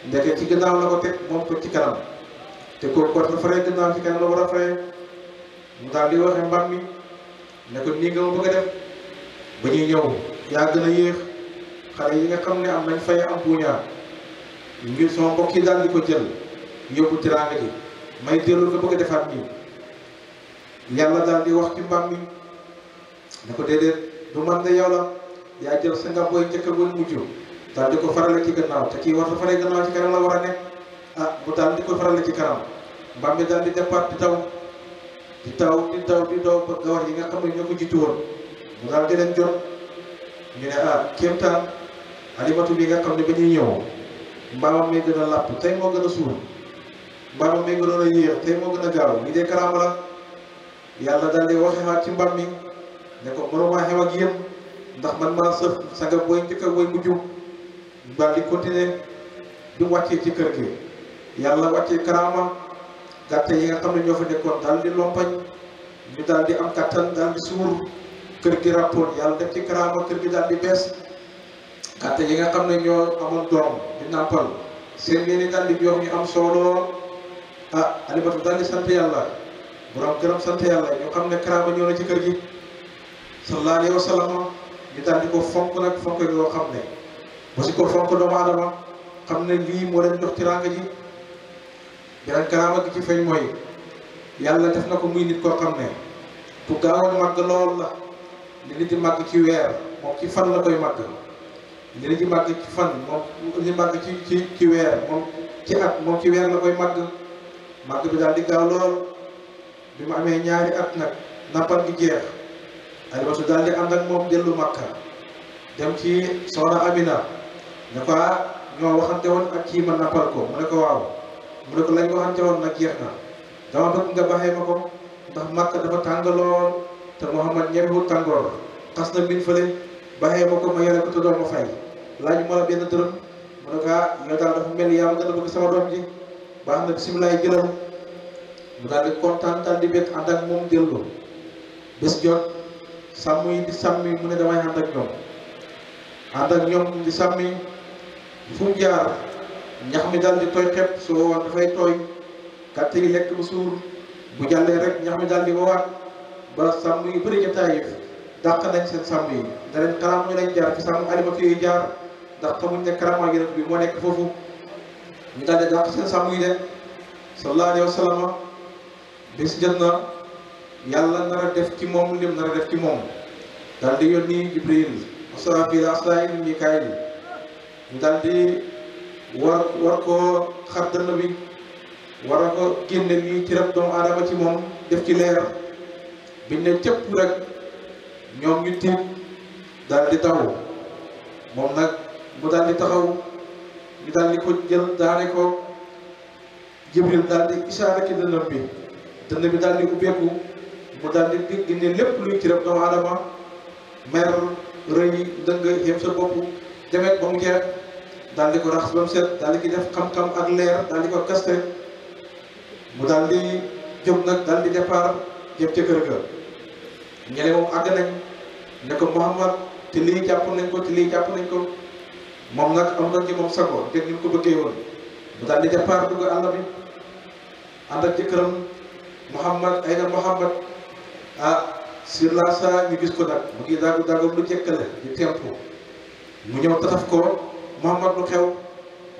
S7: ndeke ci gannaaw la ko teg moom ko ci kanam te kooku ko dafa faree gannaaw ci kanam la war a faree mu daal di waxe mbaam mi ne ko nii nga ma bëgg a def ba ñuy ñëw yaa gën a yéex xale yi nga xam ne am nañ fay am buñaa ngir sama mbokk yi daal di ko jël yóbbu tiraanga ji may dellu nga bëgg a defaat nii yàlla daal di wax ci mbaam mi ne ko déedéet du man de yow la yaa jël sa nga booy njëkk ba mujj daal di ko farale ci gannaaw te kii war a farale gannaaw ci kanam la war a nekk bu daal di ko farale ci kanam mbaam mi daal di départ di taw ba gawar yi nga xam ne ñoo ko jiitu woon mu daal di leen jot ñu ne kéemtaan alimatu bi nga xam ne ba ñuy ñëw mbaamam may gën a làpp tey moo gën a suur mbaamam may gënoon a yéex tey moo gën a gaaw lii dee karaama la yàlla daal di waxewaat ci mbaam mi ne ko mënuma xew ak yéen ndax man maa sëf sa nga booy njëkk a booy mujj daal di continuer bi mu wàccee ci kër gi yàlla wàccee karaama gàtte yi nga xam ne ñoo fa nekkoon daal di lompañ ñu daal di am kattan daal di suur kër gi rappoon yàlla def ci karaama kër gi daal di bees gàtte yi nga xam ne ñoo amoon doom di nàmpal seen yéeni daal di jox ñu am solo alimatu daal di sant yàlla borom gërëm sant yàlla ñu xam ne karaama ñëw na ci kër gi sallallahu alayhi wa sallam ñu daal di ko fonk nag fonk yoo xam ne ba si ko fonk doomu aadama xam ne lii moo leen jox tiraanga ji beneen karaama gi ci feeñ mooy yàlla def na ko muy nit koo xam ne ku gaawoon màgg lool la li nit di màgg ci weer moom ci fan la koy màgg li nit di màgg ci fan moom li màgg ci weer moom ci at moom ci weer la koy màgg bi daal di gaaw lool bi mu amee ñaari at nag nappal gi jeex alimatu daal di ànd ak moom dellu Makka dem ci soxna Amina ne ko ñoo waxante woon ak kii ma nappal ko mu ne ko waaw mu ne ko lañ waxante woon nag jeex na dama bëgg nga baxee ma ko ndax Makka dafa tàng lool te Muhammad ñemewul tàngoor xas na min fële baxee ma ko ma yore ko te doo ma fay laaj ma la benn dërëm mu ne ko yow daal dafa mel ni yaa ma gën a bëgg sama doom ji baax na bisimilah jëlal mu daal di kontaan daal di bekk ànd ak moom dellu bés jot sàmm yi di sàmmi mu ne damay ànd ak ñoom di sàmmi fu mu jaar ñax mi daal di tooy xepp su woowaan dafay tooy gàtt yi lekk bu suur bu jàllee rek ñax mi daal di woowaat ba sàmm yi bëri ca Taayif dàq nañ seen sàmm yi ne leen karaama ñu lañ jaar fi sàmm alimatu yooyu jaar ndax xamuñ ne karaama yonent bi moo nekk foofu ñu daal di dàq seen sàmm yi de sallallahu alayhi wa sallam bés jot na yàlla nar a def ci moom lim nar a def ci moom daal di yónni Jibril Asrafil Asraayil Mikaayil ñu daal di war koo xar dënn bi war a ko génne lii ci rab doomu aadama ci moom def ci leer biñ ne cëpp rek ñoom ñu tiit daal di taw moom nag mu daal di taxaw ñu daal di ko jël daane ko Jibril daal di isaara ci dënnam bi dënn bi daal di ubbeeku mu daal di génne lépp luy ci rab doomu aadama mer rëy dëng yem sa bopp demet ba mu jeex daal di ko raxas ba mu set daal di ki def xam-xam ak leer daal di ko kaste mu daal di jóg nag daal di départ jëm ca kër ga ñene moom àgg nañ ne ko Muhammad te lii jàpp nañ ko te lii jàpp nañ ko moom nag am na ci moom sago dégg ñu ko bëggee woon mu daal di départ dugg àll bi ànd ak jëkkëram Muhammad ay na Muhammad sur la sa ñu gis ko nag mu ngi daagu lu jekkale di tempo mu ñëw tataf ko Muhammad lu xew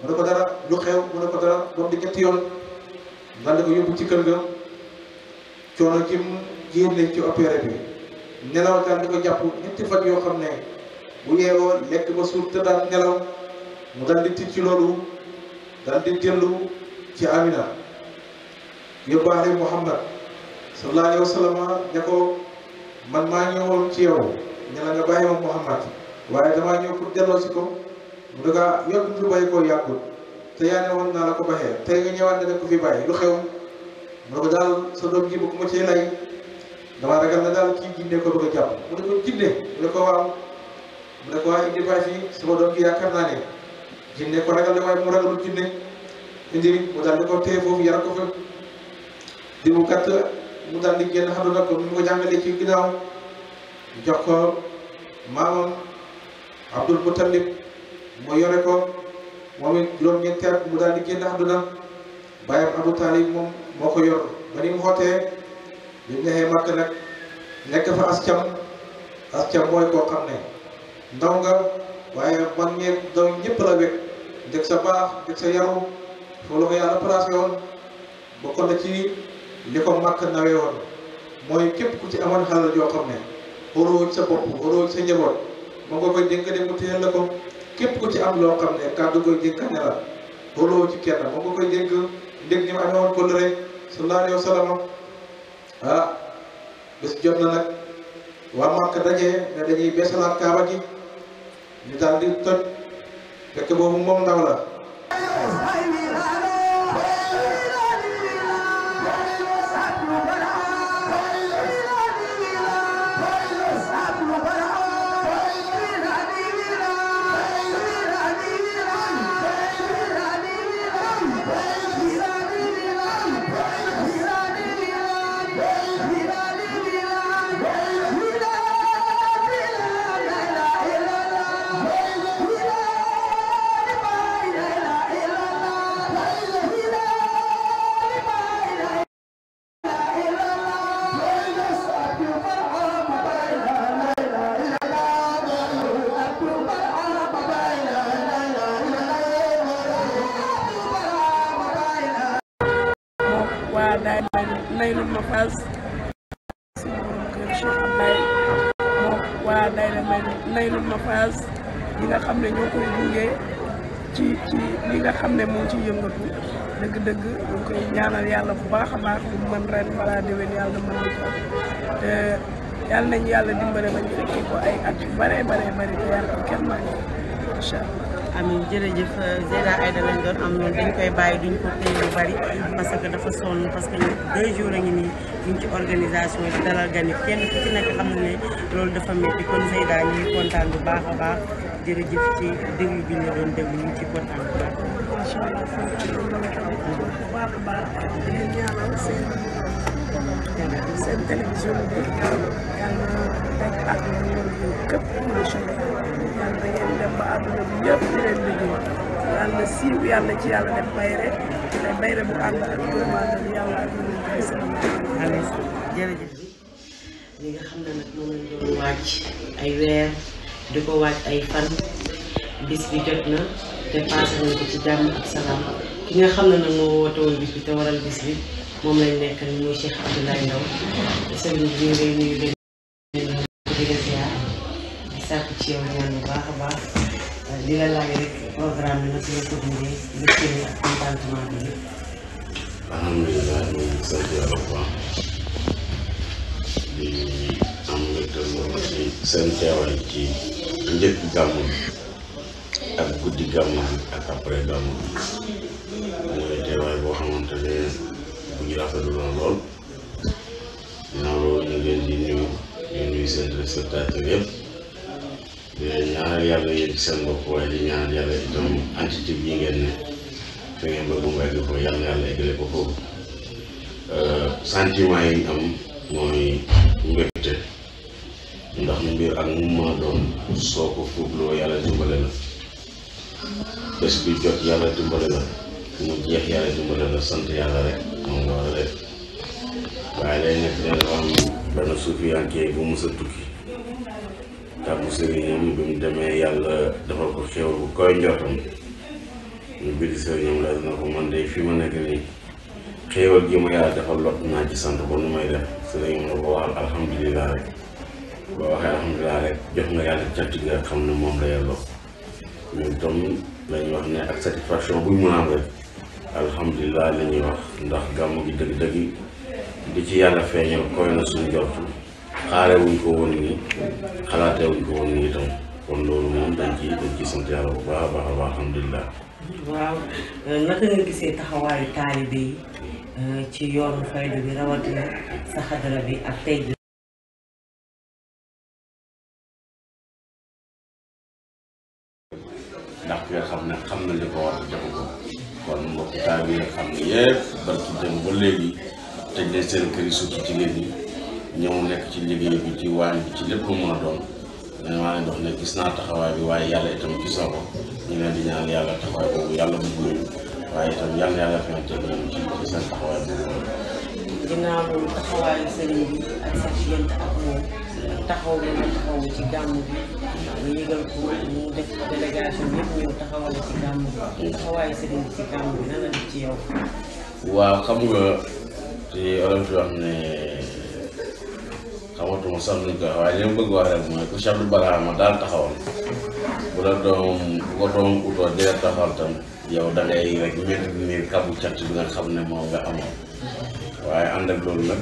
S7: mu ne ko dara lu xew mu ne ko dara doom di ñetti yoon daal di ko yóbbu ci kër ga coono ci mu génne ci opéré bi nelaw daal di ko jàpp ñetti fan yoo xam ne bu yeewoo lekk ba suur te daal nelaw mu daal di tiit ci loolu daal di dellu ci Amina yóbbaale Muhammad sallallahu alayhi wa sallam ne ko man maa ñëwoon ci yow ne la nga bàyyi ma Muhammad waaye damaa ñëw pour delloo si ko mu ne ko yow fi bàyyi koo yàggul te yaa ne woon naa la ko baxee tey nga ñëwaat ne ko fi bàyyi lu xew mu ne ko daal sa doom ji bëgg ma cee lay dama ragal na daal kii jinne ko bëgg a jàpp mu ne ko jinne mu ne ko waaw mu ne ko waa indi bàyyi fii sama doom ji yaakaar naa ne jinne ko ragal ne waaye mu ragalul jinne indi mu daal di ko téye foofu yar ko fa di mu gàtt mu daal di génn àdduna ko mu ko jàngalee ci ginnaaw jox ko maamam Abdul Muttalib mu yore ko moom it juróom-ñeenti at mu daal di génn àdduna bàyyam Abu Talib moom moo ko yor ba ni mu xootee bi mu neexee Makka nag nekk fa as cam mooy koo xam ne ndaw nga waaye mag ñeeg doom ñëpp la wekk dëgg sa baax dëgg sa yaru foo la ko yàlla placé woon bokkoon na ci li ko màkk nawee woon mooy képp ku ci amoon xalal joo xam ne waroo ci sa bopp waroo ci sa njaboot moo nga koy dénk dem mu téyel la ko képp ku ci am loo xam ne kàddu koy dénkane la waroo ci kenn moo nga koy dénk ndég ñi mu amee woon kóllëre sallallahu alayhi wa sallam ah bés jot na nag waa Màkka daje ne dañuy beesalaat kaaba gi ñu daal di toj fekk boobu moom ndaw la
S8: Naylul Mafaz si borom kër Cheikh Abdoulaye moom waa daayira Naylul Mafaz yi nga xam ne ñoo koy gunge ci li nga xam ne moo ci yëngatu dëgg-dëgg ñu koy ñaanal yàlla bu baax a baax bu mën ren balaa déwén yàlla mën na ko te yàlla nañu yàlla dimbale ba ñu fekkee ko ay at yu bare te yàlla kenn maa ngi incha allah.
S1: amiin jërëjëf Zeyda Aïda lañ doon am noonu dañ koy bàyyi duñ ko téye lu bari parce que dafa sonn parce que 2 jours a ngi nii ñu ngi ci organisation bi dalal gan yi kenn ku ci nekk xam na ne loolu dafa métti kon Zeyda ñu ngi kontaan bu baax a baax jërëjëf ci déglu bi ñu doon déglu ñu ngi ci kontaan bu baax.
S8: macha allah bu baax a baax di leen ñaanal seen télévision bi yàlla nekk ak lu war a képp macha allah yàlla da ngeen dem ba àdduna bi yëpp di leen liggéey yàlla siiw yàlla ci yàlla def bayre te bayre bu ànd ak gouvernement bi yàlla ak ñu koy
S1: amiin jërëjëf li nga xam ne nag moom lañ doon wàcc ay weer di ko wàcc ay fan bis bi jot na te passé nañ ko ci jàmm ak salaam ki nga xam ne nag moo woote woon bis bi te waral bis bi moom lañ nekk ni muy Cheikh Abdoulaye Ndao sëriñ bi ñu ngi lay nuyu di la ziar di sàkku ci yow ñaan bu baax a baax di la laaj rek programme bi nag la ko dundee mbégte mi ak contentement bi yëpp.
S5: alhamdulilah ñu ngi sant yàlla bu baax di am mbégte loolu ci seen teewaay ci njëkk gàmmu ak guddi gàmmu ak après gàmmu mooy teewaay boo xamante ne bu ñu rafetlu lool ginnaaw loolu ñu leen di nuyu seen téléspectateurs yëpp di leen ñaanal yàlla yëg seen bopp waaye di ñaanal yàlla itam entité bi ngeen ne fi ngeen bëgg mu egg ko yàlla eggale ko foofu sentiment yi am mooy mbégte ndax mbir ak mu mën a doon soo ko fuubloo yàlla dimbale la bés bi jot yàlla dimbale la mu jeex yàlla dimbale la sant yàlla rek moom nga war a def waaye day nekk ne dafa am benn suufiyankee bu mës a tukki tàggu sëriñam bi mu demee yàlla defal ko xéwal bu koy njortam ñu bidi sëriñam la na ko man de fi ma nekk nii xéewal gi ma yàlla defal lot naa ci sant ba nu may def sëriñam la ko waxal alhamdulilah rek boo waxee alhamdulilah rek jox nga yàlla cant gi nga xam ne moom la yelloo ñun tam lañuy wax ne ak satisfaction buñ mën a am rek alhamdulilah la ñuy wax ndax gàmmu gi dëgg-dëgg di ci yàlla feeñal koy na suñu jortu xaare wuñ ko woon nii xalaatee wuñ ko woon nii itam kon loolu moom dañ ci sant yàlla bu baax a baax a baax alhamdulilah.
S1: waaw naka nga gisee taxawaayu taalibe yi ci yoonu fayda bi rawatina sa xadara bi ak tey bi.
S5: ndax ki nga xam ne xam na li ko war a defu ko kon mbokk taalibe yi nga xam ne yëpp barki dem ba léegi tëj nañ seen kër yi surtout jigéen ñi ñëw nekk ci liggéey bi ci waañ bi ci lépp lu mën a doon dañ maa leen wax ne gis naa taxawaay bi waaye yàlla itam gis na ko ñu leen di ñaan yàlla taxawaay boobu yàlla bu ñu waaye itam yàlla feeñte ñu ci seen taxawaay boobu.
S1: ginnaaw loolu taxawaayu sëriñ bi ak sa diggante ak moom
S9: taxaw bi nga taxaw ci gàmmu bi nga yëgal ko mu def délégation yëpp ñëw taxawale ci gàmmu bi taxawaayu sëriñ bi ci gàmmu bi nan la def ci yow.
S5: waaw xam nga ci olof wax ne xamatuma sax nuñ ko waaye li ma bëgg wax rek mooy ku Cheikh Abdou Barhama daal taxawal bu la doom bu ko doom utoo dee taxawal tam yow da ngay rek maintenir kabu cant bi nga xam ne moom nga amoon waaye ànd ak loolu nag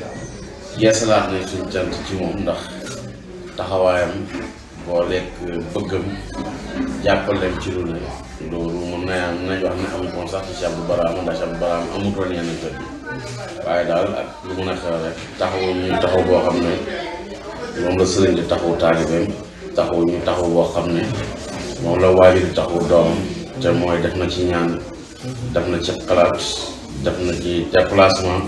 S5: yeesalaat nañ suñ cant ci moom ndax taxawaayam boo lekk bëggam jàppaleem ci lu ne loolu mën nañ wax ne amu ko sax ci Cheikh Abdou Barhama ndax Cheikh Abdou Barhama amutoon yenn kër yi waaye daal ak lu mën a xew rek taxawu ñu taxaw boo xam ne moom la sëriñ di taxawu taalibeem taxawu ñu taxaw boo xam ne moom la waajur di taxawu doomam te mooy def na ci ñaan def na ci xalaat def na ci déplacement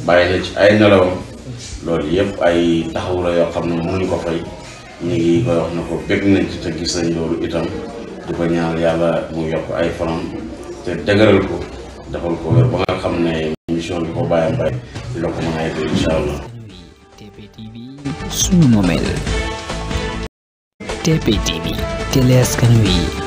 S5: bàyyi na ci ay nelawam loolu yëpp ay taxaw la yoo xam ne mënuñ ko fay ñu ngi koy wax na ko bég nañ ci te gis nañ loolu itam di ko ñaan yàlla mu yokk ay fanam te dëgëral ko defal ko wér ba nga xam ne mission bi ko bàyyam bay dina ko mën a yegg incha allah.
S10: TP TV sunu moomeel. TP TV télé askan wi.